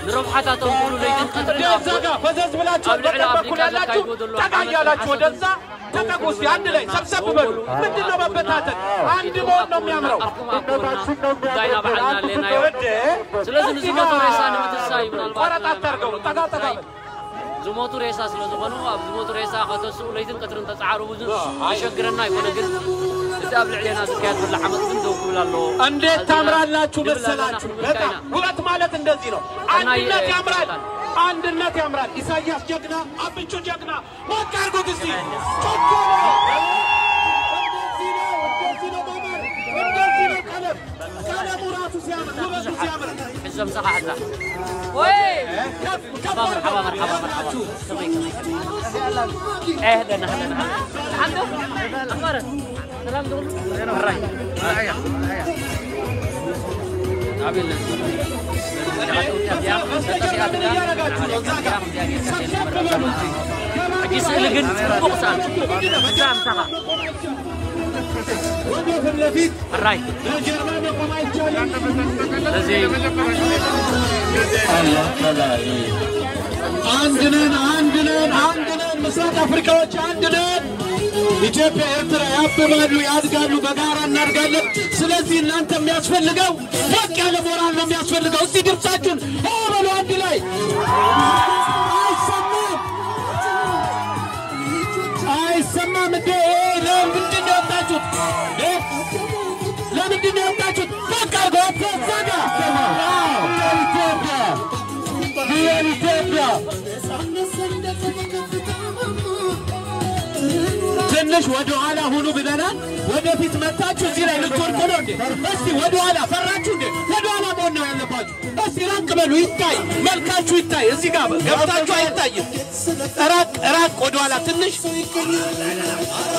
ንረብሓታቶም ክብሉ ለይትን ቀትርን እዛ ጋ ፈዘዝ ብላችሁ ኣብ ልዕሊ በቀኝ በኩል አፍሪካ ያላችሁ ዘካይዶ ዘሎ ጠጋ ዓመት እያላችሁ ወደዛ ተጠጉ። እስቲ አንድ ላይ ሰብሰብ በሉ። ምንድን ነው መበታተን? አንድ መሆን ነው የሚያምረው። ጉዳይና በዓልና ኣለና። ወደ ስለዚ ንዝሞቱ ሬሳ ንምትንሳይ ምናልባት ቆረጣ አታርገው። ጠጋ ጠጋ በል። ዝሞቱ ሬሳ ስለ ዝኾኑ ኣብ ዝሞቱ ሬሳ ከተስኡ ለይትን ቀትርን ተጻዓሩ ብዙ የሸግረና ኣይኮነ። ግን እቲ ኣብ ልዕሌና ዝካየድ ዘሎ ዓመጽ ግን ደው ክብል ኣለዎ። እንዴት ታምራላችሁ መሰላችሁ። በጣም ውበት ማለት እንደዚህ ነው። አንድነት ያምራል። አንድነት ያምራል። ኢሳያስ ጀግና፣ አብቹ ጀግና። ሞቅ አድርጉት እስቲ። ሞቅ አድርጉት። እንደዚህ ነው፣ እንደዚህ ነው ማማር፣ እንደዚህ ነው ቀለም። ቀለሙ ራሱ ሲያምር፣ ውበቱ ሲያምር። ሕዞም ሰኻ ሕዛ። ወይ! ከፍ፣ ከፍ አድርጉ። ሓባበር፣ ሓባበር፣ ሓባበር። ከመይ፣ ከመይ፣ ከመይ? ኤህ፣ ደህና፣ ደህና። ሓንዶ? ኣኽባረ? ሰላም ትብሉ? ሕራይ። ኣቤል። ሕጂ ስእሊ ግን ጽቡቕ ሰኣል። እዛ ምሳኻ። ሕራይ። ስለዚ አንድ ነን፣ አንድ ነን፣ አንድ ነን። ምስራቅ አፍሪካዎች አንድ ነን። ኢትዮጵያ፣ ኤርትራ ያብባሉ፣ ያድጋሉ፣ በጋራ እናድጋለን። ስለዚህ እናንተ የሚያስፈልገው ሞቅ ያለ ሞራል ነው የሚያስፈልገው። እስቲ ድምፃችሁን ሆ በሉ አንድ ላይ። አይሰማም፣ አይሰማም እንዴ? ለምንድን ነው የወጣችሁት? እ? ለምንድን ነው የወጣችሁት? ሞቅ አድርገው፣ አትዘጋ። አዎ፣ ኢትዮጵያ፣ ኢትዮጵያ። ትንሽ ወደ ኋላ ሁኑ ብለናል። ወደፊት መታችሁ እዚህ ላይ ልትወድቁ ነው እንዴ? እስቲ ወደ ኋላ ፈራችሁ እንዴ? ወደ ኋላ መሆን ነው ያለባችሁ። እስቲ ራቅ በሉ፣ ይታይ፣ መልካችሁ ይታይ። እዚህ ጋር ገብታችሁ አይታይም። ራቅ፣ ራቅ ወደ ኋላ ትንሽ፣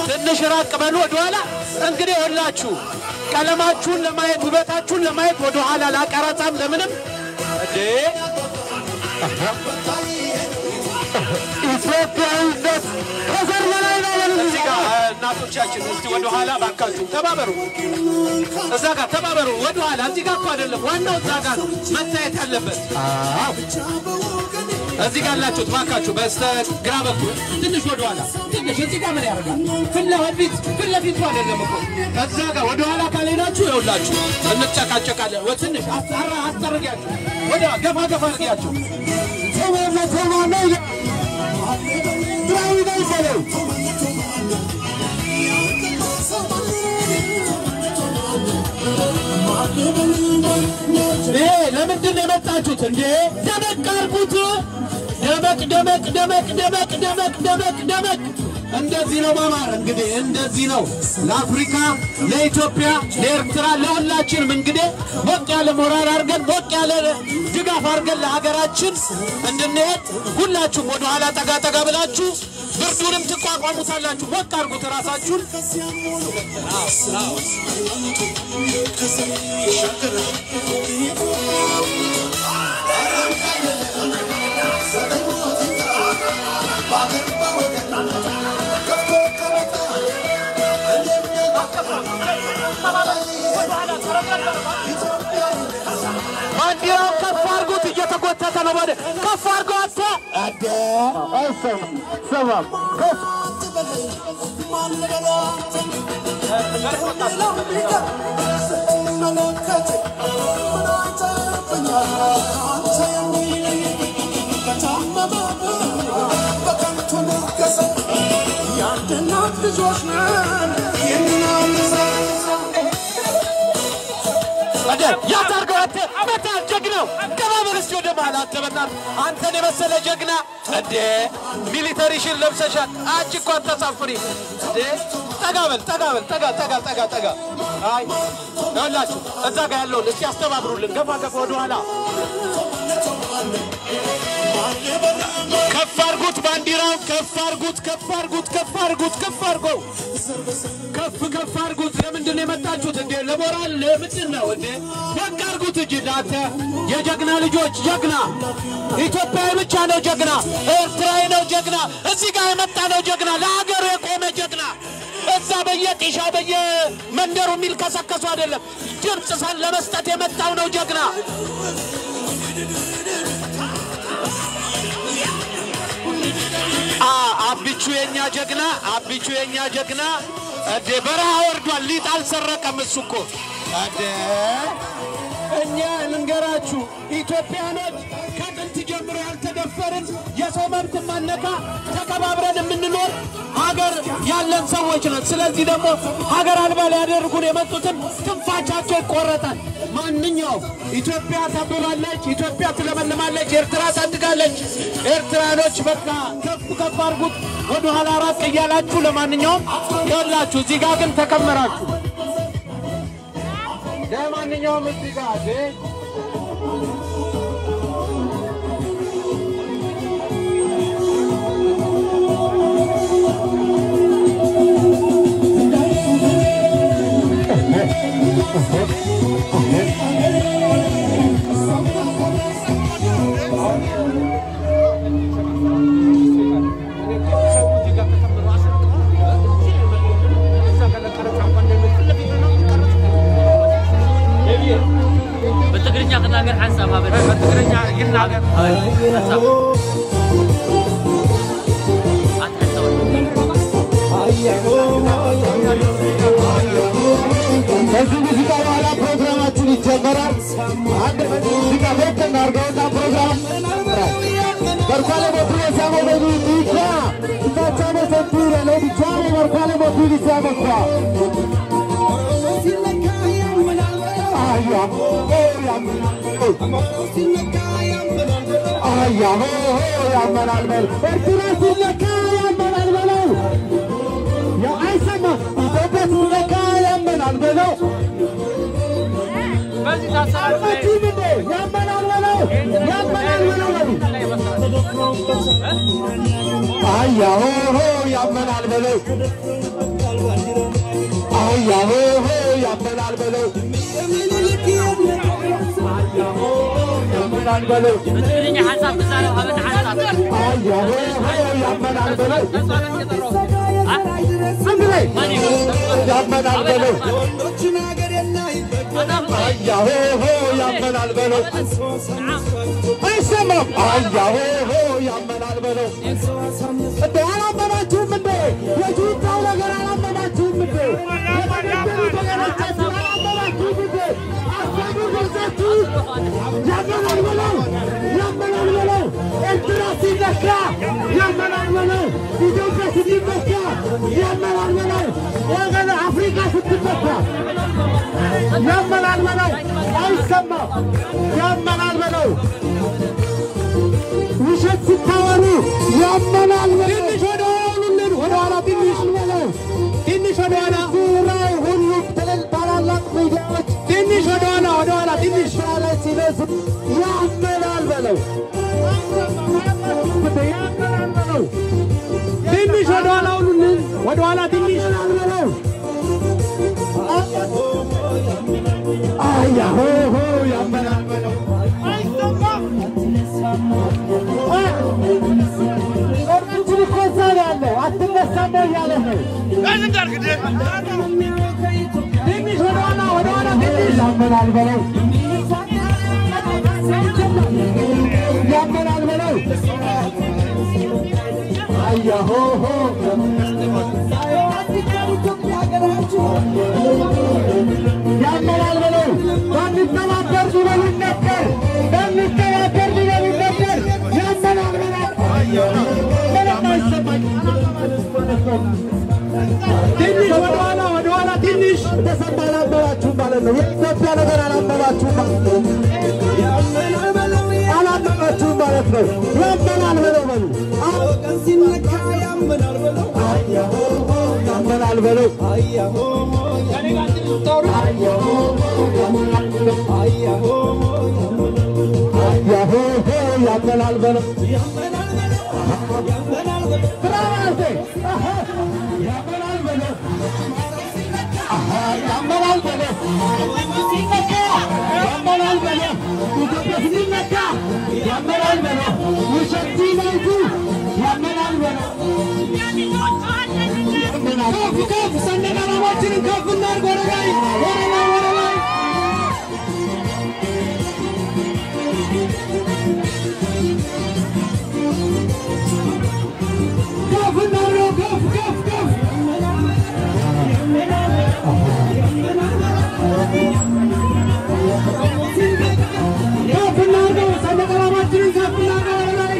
ትንሽ ራቅ በሉ ወደ ኋላ። እንግዲህ ሁላችሁ ቀለማችሁን ለማየት፣ ውበታችሁን ለማየት ወደ ኋላ፣ ለቀረጻም ለምንም እንዴ ኢትዮጵያዊነት ከዘር በላይ ነው። በሉ እዚህ ጋር እናቶቻችን እስቲ ወደ ኋላ ባካችሁ ተባበሩ። እዛ ጋር ተባበሩ። ወደ ኋላ እዚህ ጋር እኮ አይደለም፣ ዋናው እዛ ጋር ነው መታየት ያለበት። አዎ። እዚህ ጋር ያላችሁት ባካችሁ በስተግራ በኩል ትንሽ ወደ ኋላ፣ ትንሽ እዚህ ጋር ምን ያደርጋል? ፊት ለፊት፣ ፊት ለፊቱ አይደለም እኮ። እዛ ጋር ወደ ኋላ ካልሄዳችሁ ይኸውላችሁ እንጨቃጨቃለን። ወ-፣ ትንሽ አስጠራ-፣ አስጠርጊያችሁ። ወደ ገፋ ገፋ አድርጊያቸው። ተማመ-፣ ተማመ ይላል። ግራዊ ነው ይባላል። ይሄ ለምንድን ነው የመጣችሁት እንዴ? ደመቅ አድርጉት። ደመቅ፣ ደመቅ፣ ደመቅ፣ ደመቅ፣ ደመቅ፣ ደመቅ፣ ደመቅ። እንደዚህ ነው ማማር። እንግዲህ እንደዚህ ነው ለአፍሪካ፣ ለኢትዮጵያ፣ ለኤርትራ፣ ለሁላችንም እንግዲህ ሞቅ ያለ ሞራል አድርገን፣ ሞቅ ያለ ድጋፍ አድርገን ለሀገራችን እንድንሄድ ሁላችሁም ወደኋላ ጠጋ ጠጋ ብላችሁ ብርዱንም ትቋቋሙታላችሁ። ሞቅ አድርጉት ራሳችሁን። ባንዲራው ከፍ አድርጉት፣ እየተጎተተ ነው። ወደ ከፍ አድርገው አንተ። አደ አይሰማም፣ ሰማም። ከፍ ልጆች ነን። ይህንን አንዘ- ወደ ያታርገው አንተ መታል ጀግናው። ገባ በል እስኪ ወደ መሃል አንተ በእናትህ። አንተን የመሰለ ጀግና እንዴ! ሚሊተሪሽን ለብሰሻል። አንቺ እኮ አታሳፍሪ እንዴ! ጠጋ በል፣ ጠጋ በል፣ ጠጋ፣ ጠጋ፣ ጠጋ፣ ጠጋ። አይ ይኸውላችሁ እዛ ጋር ያለውን እስኪ አስተባብሩልን። ገፋ ገፋ ወደ ኋላ። ከፍ አርጉት፣ ባንዲራውን ከፍ አርጉት፣ ከፍ አርጉት፣ ከፍ አርጉት፣ ከፍ አርጎ ከፍ ከፍ አርጉት። ለምንድን ነው የመጣችሁት እንዴ? ለሞራል ለምንድን ነው እንዴ? ሞቅ አርጉት እንጂ እናንተ የጀግና ልጆች ጀግና። ኢትዮጵያዊ ብቻ ነው ጀግና፣ ኤርትራዊ ነው ጀግና፣ እዚህ ጋር የመጣ ነው ጀግና፣ ለሀገሩ የቆመ ጀግና። እዛ በየጢሻው በየመንደሩ የሚልከሰከሱ አይደለም፣ ድምፅ ሰን ለመስጠት የመጣው ነው ጀግና። አ- አቢቹ የኛ ጀግና፣ አቢቹ የኛ ጀግና። እንዴ በረሃ ወርዷል፣ ሊጥ አልሰረቀም እሱ እኮ። እንዴ እኛ ልንገራችሁ፣ ኢትዮጵያኖች ከጥንት ጀምሮ ያልተደፈርን፣ የሰው መብት ማነካ፣ ተከባብረን የምንኖር ሀገር ያለን ሰዎች ነን። ስለዚህ ደግሞ ሀገር አልባ ሊያደርጉን የመጡትን ትንፋሻቸው ይቆረጣል። ማንኛውም ኢትዮጵያ ታብባለች፣ ኢትዮጵያ ትለመልማለች፣ ኤርትራ ታድጋለች። ኤርትራኖች በቃ ከፍ ከፍ አድርጉት፣ ወደኋላ ራቅ እያላችሁ። ለማንኛውም ያላችሁ እዚህ ጋር ግን ተከመራችሁ። ለማንኛውም እዚህ ጋር ብትግርኛ ክናገር ሓንሳብ ሃበል። ብትግርኛ ይናገር። ሓንሳብ። ኣትሕተወል። በዚህ ሙዚቃ በኋላ ፕሮግራማችን ይጀመራል። አንድ ሙዚቃ ሞቅ እናድርገውና ፕሮግራም Barquale Mottile siamo venuti qua, ti facciamo sentire, lo diciamo Barquale Mottile siamo qua. Aia, oh, aia. አያ ሆ ሆ ያመናል በል ኤርትራ ሲለካ ያመናል በለው። ያ አይሰማ ኢትዮጵያ ሲለካ ያመናል በለው። በዚህ ታሰራችሁ አልመችም እንዴ? ያመናል በለው ያመናል በለው በሉ። አያ ሆ ሆ ያመናል በለው። አያ ሆ ሆ ያመናል በለው። ያመናል በለው። ብትግርኛ ሓንሳብ ትዛረብ ሃበና ሓንሳብ። አያ ሆ ሆ ያመናል በለው። ተጻፈት የጠራው ዝም በል። ያመናል በለው። አያ ሆ ሆ ያመናል በለው። አይሰማም። አያ ሆ ሆ ያመናል በለው። እንዴ አላመናችሁም እንዴ? የጁንታው ነገር አላመናችሁም እንዴ? የተገደሉት ወገኖቻችን አላመናችሁም እንዴ? አሳቡ በዛችሁ። ያመናል በለው፣ ያመናል በለው። ኤርትራ ሲነካ ያመናል በለው። ኢትዮጵያ ስትመካ ያመናል በለው። ወገን አፍሪካ ስትመካ ያመናል በለው። አይሰማም። ያመናል በለው። ውሸት ስታወሩ ያመናል በለው። ትንሽ ወደ ኋላ በሉልን፣ ወደ ኋላ ያመላል በለው። ያመላል በለው። ትንሽ ወደ ኋላ ሁኑልን። ወደ ኋላ ትንሽ። ያመላል በለው። አያ ሆ ሆ ያመላል በለው። ኦርቶዶክስ እኮ እዛ ነው ያለው። አትነሳም ነው እያለ ነው። ትንሽ ወደ ኋላ፣ ወደ ኋላ ትንሽ። ያመላል በለው። ያመላል በለው። አያ ሆ ሆ። ያመላል በለው። ባንተባበር ቢበሉን ነበር። ባንተባበር ቢበሉን ነበር። ያመላል በለው። ምንም አይሰማኝም። ትንሽ ወደኋላ፣ ወደኋላ ትንሽ። የተሰማ አላመናችሁም ማለት ነው። የኢትዮጵያ ነገር አላመናችሁም ማለት ነው። አላመናችሁም ማለት ነው። ያመላል በለው በሉ። አዎ፣ ቀን ሲነካ ያመናል በለው። አያ ሆ ሆ ያመላል በለው። አያ ሆ ሆ ያመላል በለው። አያ ሆ ሆ ያመላል በለው። አያ ሆ ሆ ያመላል በለው። ያመናል በለው። ያመናል በለው። ብራቮ አስቴ። አሃ፣ ያመናል በለው። አሃ፣ ያመናል በለው። ሲነካ ያመናል በለው። ኢትዮጵያ ሲነካ ያመናል በለው። ውሸት ሲነኩ ያመናል በለው። ያመናል። ከፍ ከፍ ሰንደቅ ዓላማችንን ከፍ እናድርግ። ወደ ላይ፣ ወደ ላይ፣ ወደ ላይ። ከፍ እናድርገው፣ ከፍ፣ ከፍ፣ ከፍ። ከፍ እናድርገው፣ ሰንደቅ ዓላማችንን ከፍ እናድርገው ወደ ላይ።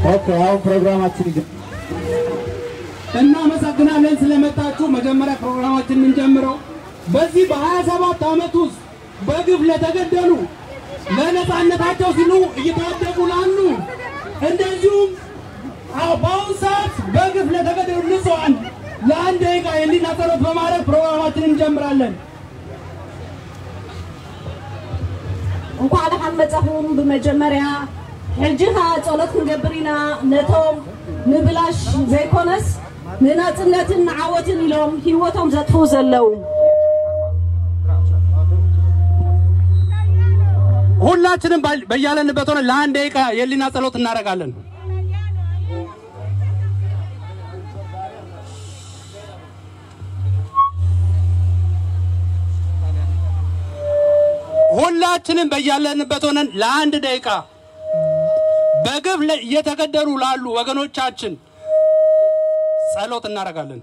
ኦኬ፣ አሁን ፕሮግራማችን ይጀ- እናመሰግናለን ስለመጣችሁ። መጀመሪያ ፕሮግራማችን የምንጀምረው በዚህ በ27 ዓመት ውስጥ በግፍ ለተገደሉ፣ ለነፃነታቸው ሲሉ እየተዋደቁ ላሉ፣ እንደዚሁም በአሁኑ ሰዓት በግፍ ለተገደሉ ንጹሐን ለአንድ ደቂቃ የህሊና ጸሎት በማድረግ ፕሮግራማችንን እንጀምራለን። እንኳዕ ደሓን መጻኹም። ብመጀመርያ ሕጂ ኸኣ ጸሎት ክንገብር ኢና፣ ነቶም ንብላሽ ዘይኮነስ ንናጽነትን ንዓወትን ኢሎም ህይወቶም ዘጥፍኡ ዘለዉ። ሁላችንም ባል- በያለንበት ሆነ ለአንድ ደቂቃ የህሊና ጸሎት እናደርጋለን። ሁላችንም በያለንበት ሆነን ለአንድ ደቂቃ በግፍ ለ- እየተገደሉ ላሉ ወገኖቻችን ጸሎት እናደርጋለን።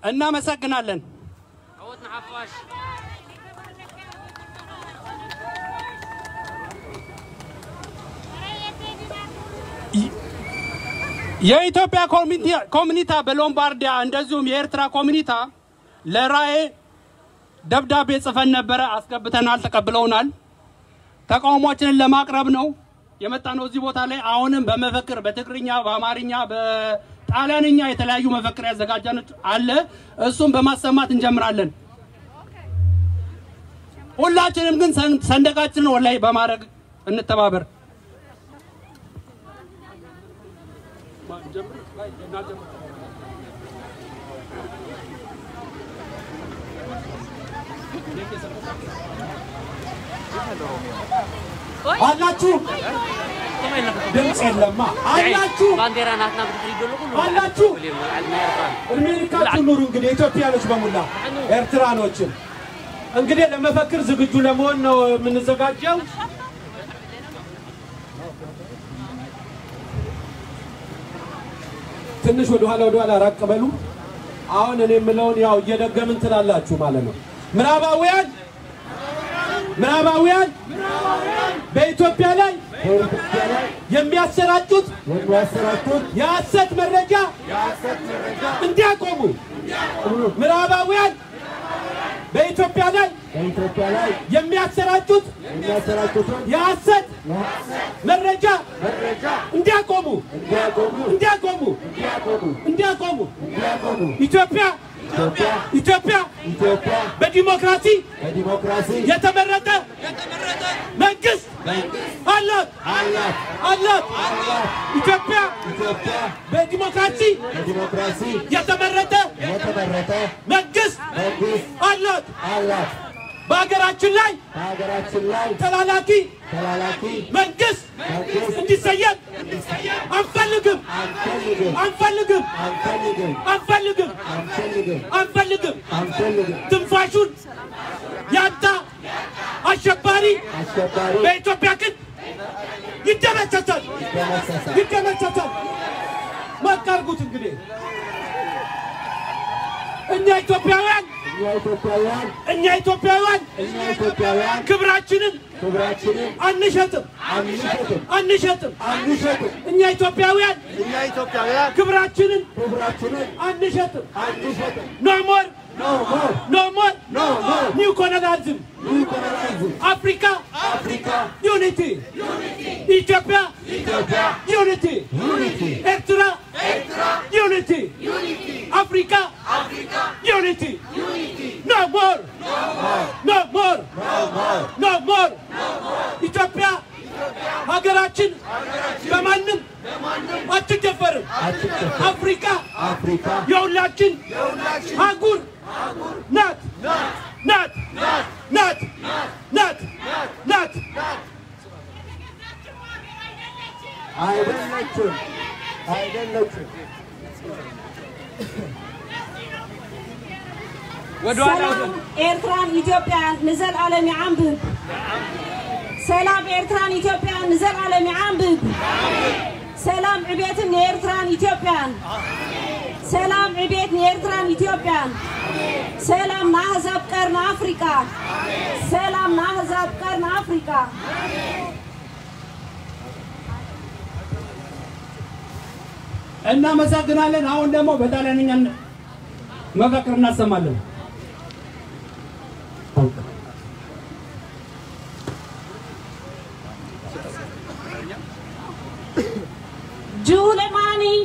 እናመሰግናለን። የኢትዮጵያ ኮሚኒታ በሎምባርዲያ እንደዚሁም የኤርትራ ኮሚኒታ ለራኤ ደብዳቤ ጽፈን ነበረ፣ አስገብተናል፣ ተቀብለውናል። ተቃውሟችንን ለማቅረብ ነው የመጣነው እዚህ ቦታ ላይ። አሁንም በመፈክር በትግርኛ፣ በአማርኛ፣ በጣሊያንኛ የተለያዩ መፈክር ያዘጋጀን አለ። እሱም በማሰማት እንጀምራለን። ሁላችንም ግን ሰን- ሰንደቃችንን ወላይ በማድረግ እንተባበር። አላችሁ? ድምፅ የለማ። አላችሁ፣ ባንዲራ ናትና ብድሕሪ ዘሎ ኩሉ አላችሁ። እድሜ ልካችሁ ኑሩ። እንግዲህ ኢትዮጵያኖች በሙላ ኤርትራኖችም እንግዲህ ለመፈክር ዝግጁ ለመሆን ነው የምንዘጋጀው። ትንሽ ወደኋላ ወደኋላ ራቅ በሉ። አሁን እኔ የምለውን ያው እየደገምን ትላላችሁ ማለት ነው። ምዕራባውያን ምዕራባውያን በኢትዮጵያ ላይ በኢትዮጵያ ላይ የሚያሰራጩት የሚያሰራጩት የሐሰት መረጃ የሐሰት መረጃ እንዲያቆሙ ምዕራባውያን በኢትዮጵያ ላይ በኢትዮጵያ ላይ የሚያሰራጩት የሚያሰራጩትን የሐሰት የሐሰት መረጃ መረጃ እንዲያቆሙ እንዲያቆሙ እንዲያቆሙ እንዲያቆሙ እንዲያቆሙ ኢትዮጵያ ኢትዮጵያ ኢትዮጵያ ኢትዮጵያ በዲሞክራሲ በዲሞክራሲ የተመረጠ መንግስት አላት አላት አላት። ኢትዮጵያ ኢትዮጵያ በዲሞክራሲ በዲሞክራሲ የተመረጠ የተመረጠ መንግስት መንግስት አላት። አላት። በሀገራችን ላይ በሀገራችን ላይ ተላላኪ ተላላኪ መንግስት መንግስት እንዲሰየም እንዲሰየም አንፈልግም አንፈልግም። አንፈልግም አንፈልግም። አንፈልግም አንፈልግም። አንፈልግም። አንፈልግም። ትንፋሹን ያጣ አሸባሪ አሸባሪ በኢትዮጵያ ክንድ ይደመሰሳል። ይደመሰሳል። ይደመሰሳል። ሞቅ አድርጉት እንግዲህ እኛ ኢትዮጵያውያን እኛ ኢትዮጵያውያን እኛ ኢትዮጵያውያን እኛ ኢትዮጵያውያን ክብራችንን ክብራችንን አንሸጥም። አንሸጥም። አንሸጥም። አንሸጥም። እኛ ኢትዮጵያውያን እኛ ኢትዮጵያውያን ክብራችንን ክብራችንን አንሸጥም። አንሸጥም። No more no more no more no more new colonialism. New colonialism. Africa Africa unity. ኢትዮጵያ ኢትዮጵያ unity. Unity. ኤርትራ ኤርትራ unity. Unity. Africa Africa unity. Unity. No more no more no more no more no more. ኢትዮጵያ ሀገራችን በማንም አትደፈርም። አትደፈርም። አፍሪካ አፍሪካ የሁላችን የሁላችን አህጉር ናት ናት ናት ናት ናት ናት። አይደለችም አይደለችም። ወደ ኋላ ሰላም ኤርትራን ኢትዮጵያን ንዘልኣለም ይዓንብብ። ሰላም ኤርትራን ኢትዮጵያን ንዘልኣለም ይዓንብብ። ሰላም ዕቤትን ንኤርትራን ኢትዮጵያን። ሰላም ዕቤት ንኤርትራን ኢትዮጵያን። ሰላም ንኣህዛብ ቀርኒ ኣፍሪቃ። ሰላም ንኣህዛብ ቀርኒ ኣፍሪቃ። እናመሰግናለን። አሁን ደግሞ በጣሊያንኛ መፈክር እናሰማለን። Giù le mani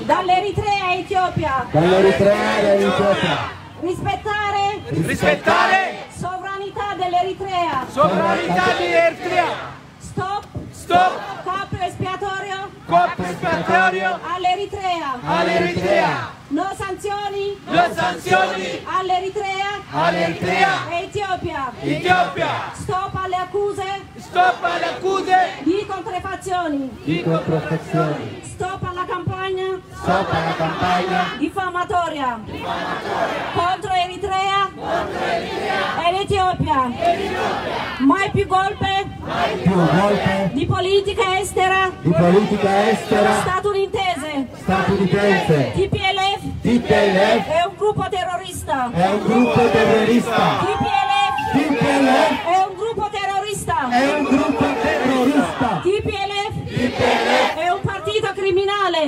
dall'Eritrea Etiopia. Dall'Eritrea all'Etiopia. Rispettare. Rispettare. Sovranità dell'Eritrea. Sovranità di Eritrea. Stop. Stop. Capo espiatorio. Capo espiatorio. All'Eritrea. All'Eritrea. No sanzioni. No sanzioni. All'Eritrea. All'Eritrea. Etiopia. Etiopia. Stop alle accuse. Stop alle accuse. Di contraffazioni. Di contraffazioni. Stop alla campagna. Stop alla campagna. Diffamatoria. Contro Eritrea. Contro Eritrea. Ed Etiopia. Ed Etiopia. Mai più colpe. Mai più colpe. Di politica estera. Di politica estera. Statunitense. Statunitense. T P L F. T P L F. È un gruppo terrorista. È un gruppo terrorista. T P L F. T P L F. È un gruppo terrorista. È un gruppo terrorista. T P L F. T P L F. È un partito criminale.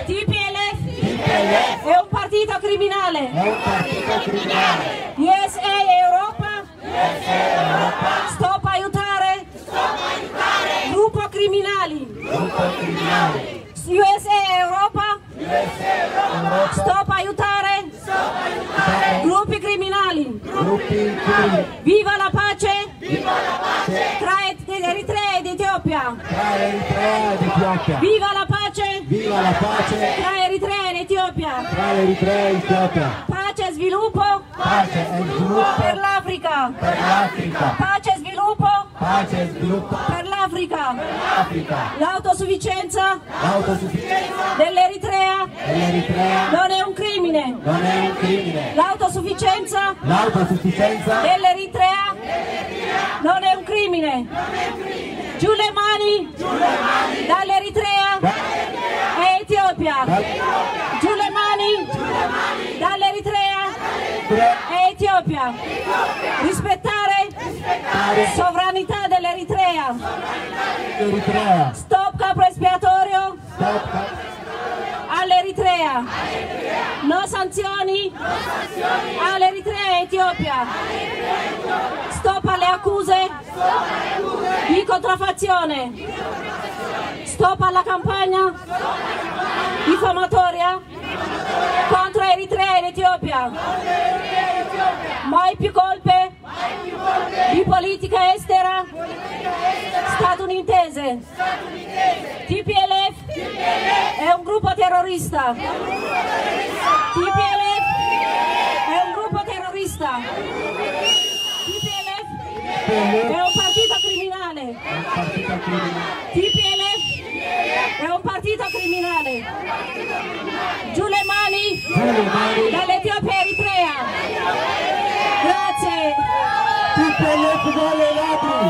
T P L F. T P L F. È un partito criminale. È un partito criminale. U S A e Europa. U S A e Europa. Stop aiutare. Stop aiutare. Gruppo criminali. Gruppo criminale. U S A e Europa. U S A e Europa. Stop aiutare. Stop aiutare. Gruppi criminali. Gruppi criminali. Viva la pace. Viva la pace. Tra Et-, Eritrea ed Etiopia. Tra Eritrea ed Etiopia. Viva la pace. Viva la pace. Tra Eritrea ed Etiopia. Tra Eritrea ed Etiopia. Pace e sviluppo. Pace e sviluppo. Per l'Africa. Per l'Africa. Pace e sviluppo. Pace e sviluppo. Per l'Africa. Africa. L'autosufficienza. L'autosufficienza. Dell'Eritrea. Dell'Eritrea. Non è un crimine. Non è un crimine. L'autosufficienza. L'autosufficienza. Dell'Eritrea. Non è un crimine. Giù le mani. Dall'Eritrea. E Etiopia. Giù le mani. Dall'Eritrea. E Etiopia. Rispettare. Sovranità dell'Eritrea. Eritrea. Stop capro espiatorio. Stop. All'Eritrea. No sanzioni. All'Eritrea e Etiopia. Stop alle accuse. Di contraffazione. Stop alla campagna. Diffamatoria. Contro Eritrea ed Etiopia. Mai più colpe. Di politica estera. Statunitense. T P L F. È un gruppo terrorista. T P L F. È un gruppo terrorista. T P L F. È un partito criminale. T P L F. È un partito criminale. Giù le mani. Dall'Etiopia Eritrea. Grazie. T P L F vuole ladri.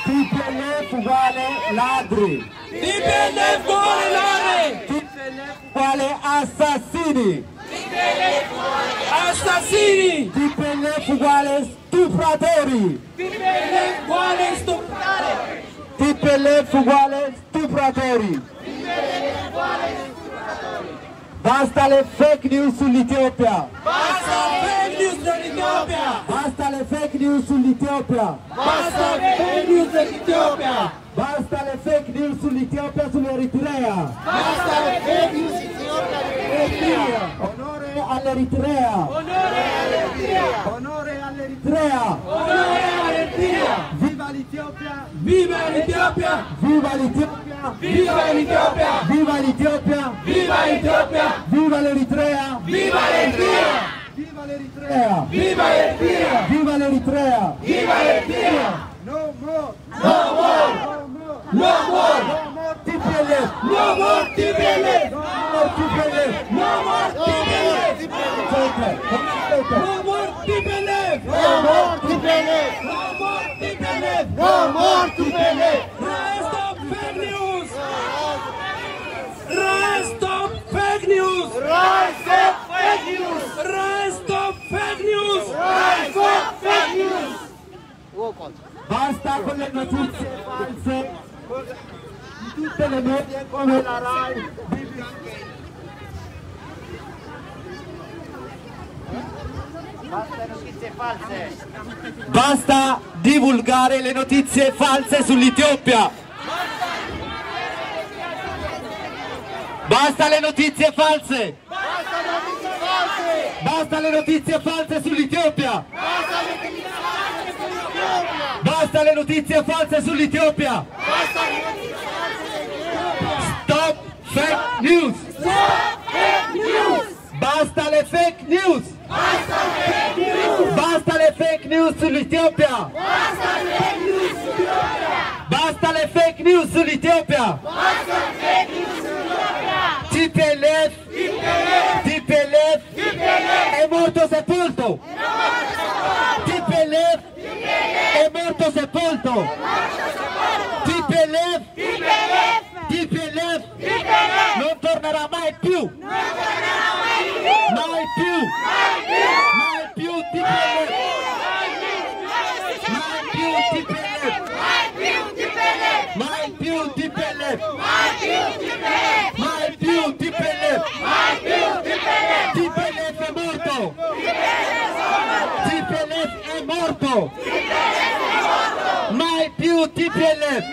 T P L F vuole ladri. T P L F vuole ladri. T P L F vuole assassini. Assassini. T P L F vuole stupratori. T P L F vuole stupratori. T P L F vuole stupratori. Basta le fake news sull'Etiopia. Basta fake news dell'Etiopia. Basta le fake news sull'Etiopia. Basta fake news dell'Etiopia. Basta le fake news sull'Etiopia, sull'Eritrea. Basta le fake news dell'Etiopia. Onore all'Eritrea. Onore all'Etiopia. Onore all'Eritrea. Onore all'Etiopia. Viva l'Etiopia. Viva l'Etiopia. Viva l'Etiopia. Viva l'Etiopia. Viva l'Etiopia. Viva l'Etiopia. Viva l'Eritrea. Viva l'Etiopia. Viva l'Eritrea. Viva l'Etiopia. Viva l'Eritrea. Viva l'Etiopia. No more. No more. No more. No more. No more T P L F. No more T P L F. No more T P L F. No more T P L F. Aspetta, aspetta. No more T P L F. No more T P L F. No more T P L F. No more T P L F. Rise, stop fake news. Rise, stop fake news. Rise up fake news. Rise, stop fake news. Rise up fake news. Basta con le notizie false di tutte le medie come la Rai, B B C. Basta divulgare le notizie false sull'Etiopia. Basta le notizie false. Basta le notizie false sull'Etiopia. Basta le notizie false sull'Etiopia. Stop fake news. Basta le fake news. Basta le fake news sull'Etiopia. Basta le fake news sull'Etiopia. T P L F. T P L F. È morto sepolto. T P L F. È morto sepolto. T P L F. T P L F. Non tornerà mai più. Mai più. Mai più T P L F. Mai più T P L F. Mai più T P L F. Mai più T P L F. T P L F è morto. T P L F è morto. Mai più T P L F.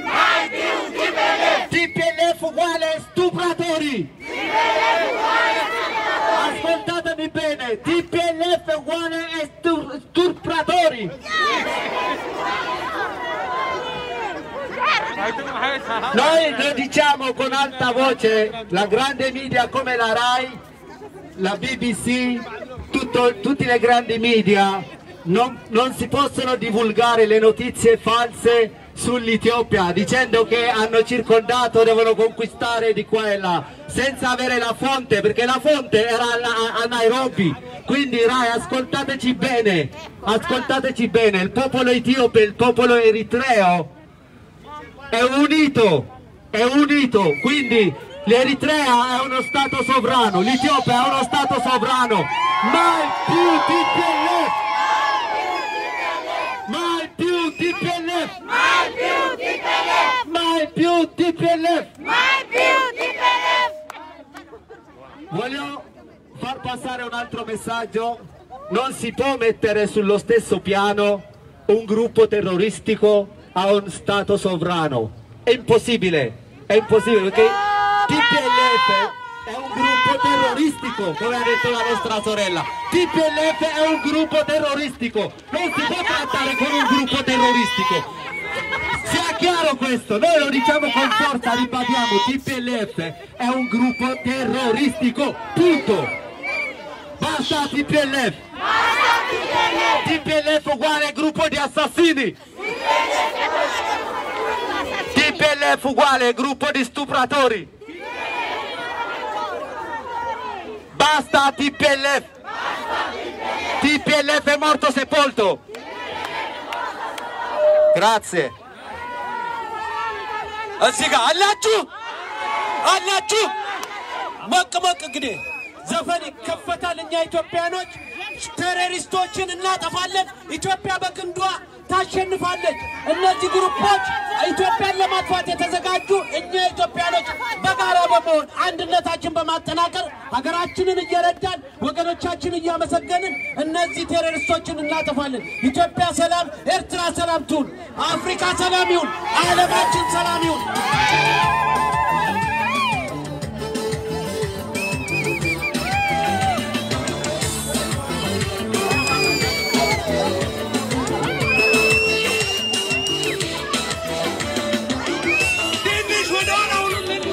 T P L F uguale stupratori. Ascoltatemi bene, T P L F uguale a stur- stupratori. Noi lo diciamo con alta voce, la grande media come la Rai, la B B C, tutto- tutti le grandi media, Non, non si possono divulgare le notizie false sull'Etiopia dicendo che hanno circondato, devono conquistare di qua e là, senza avere la fonte, perché la fonte era a, a Nairobi. Quindi Rai, ascoltateci bene, ascoltateci bene, il popolo etiope, il popolo eritreo è unito, è unito, quindi l'Eritrea è uno stato sovrano, l'Etiopia è uno stato sovrano, mai più T P L F, mai più T P L F, mai più T P L F, mai più T P L F. Voglio far passare un altro messaggio. Non si può mettere sullo stesso piano un gruppo terroristico a un Stato sovrano. È impossibile, è impossibile perché T P L F è un gruppo terroristico, come ha detto la nostra sorella. T P L F è un gruppo terroristico, non si può trattare con un gruppo terroristico. Sia chiaro questo, noi lo diciamo con forza, ribadiamo, T P L F è un gruppo terroristico, punto. Basta T P L F. T P L F uguale gruppo di assassini. T P L F uguale gruppo di stupratori. Basta T P L F. T P L F è morto sepolto. Grazie. እዚህ ጋር አላችሁ፣ አላችሁ። ሞቅ ሞቅ እንግዲህ ዘፈን ይከፈታል። እኛ ኢትዮጵያኖች ቴሮሪስቶችን እናጠፋለን። ኢትዮጵያ በክንዷ ታሸንፋለች። እነዚህ ግሩፖች ኢትዮጵያን ለማጥፋት የተዘጋጁ፣ እኛ ኢትዮጵያኖች በጋራ በመሆን አንድነታችን በማጠናከር ሀገራችንን እየረዳን ወገኖቻችን እያመሰገንን እነዚህ ቴሮሪስቶችን እናጠፋለን። ኢትዮጵያ ሰላም፣ ኤርትራ ሰላም ትሁን፣ አፍሪካ ሰላም ይሁን፣ ዓለማችን ሰላም ይሁን። ትንሽ ወደ ኋላ ሁኑልን።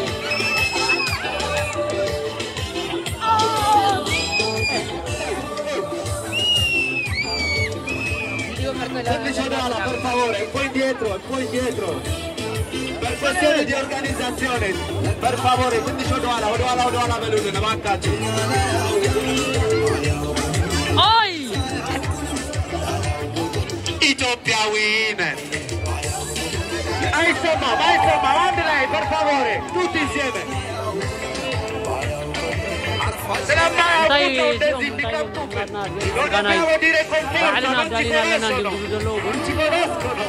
ትንሽ ወደ ኋላ፣ per favore, un po' indietro, un po' indietro. Per questione di organizzazione, per favore, ትንሽ ወደ ኋላ፣ ወደ ኋላ፣ ወደ ኋላ በሉልን እባካችሁ። ኢትዮጵያዊ ነን። አይሰማም፣ አይሰማም። አንድ ላይ per favore, tutti insieme. ስለማያውቁት ነው እንደዚህ የሚቀብጡብን። Lo dobbiamo dire con forza, non ci conoscono. Non ci conoscono.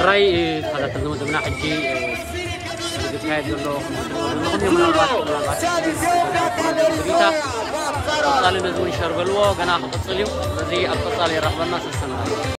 ራይ ተኸታተልቲ መደብና ሕጂ ዝካየድ ዘሎ ምናልባት ምናልባት ቀጻሊ ነዚ እውን ሸር በልዎ፣ ገና ክቕጽል እዩ። ስለዚ ኣብ ቀጻሊ የራኽበና። ሰሰና።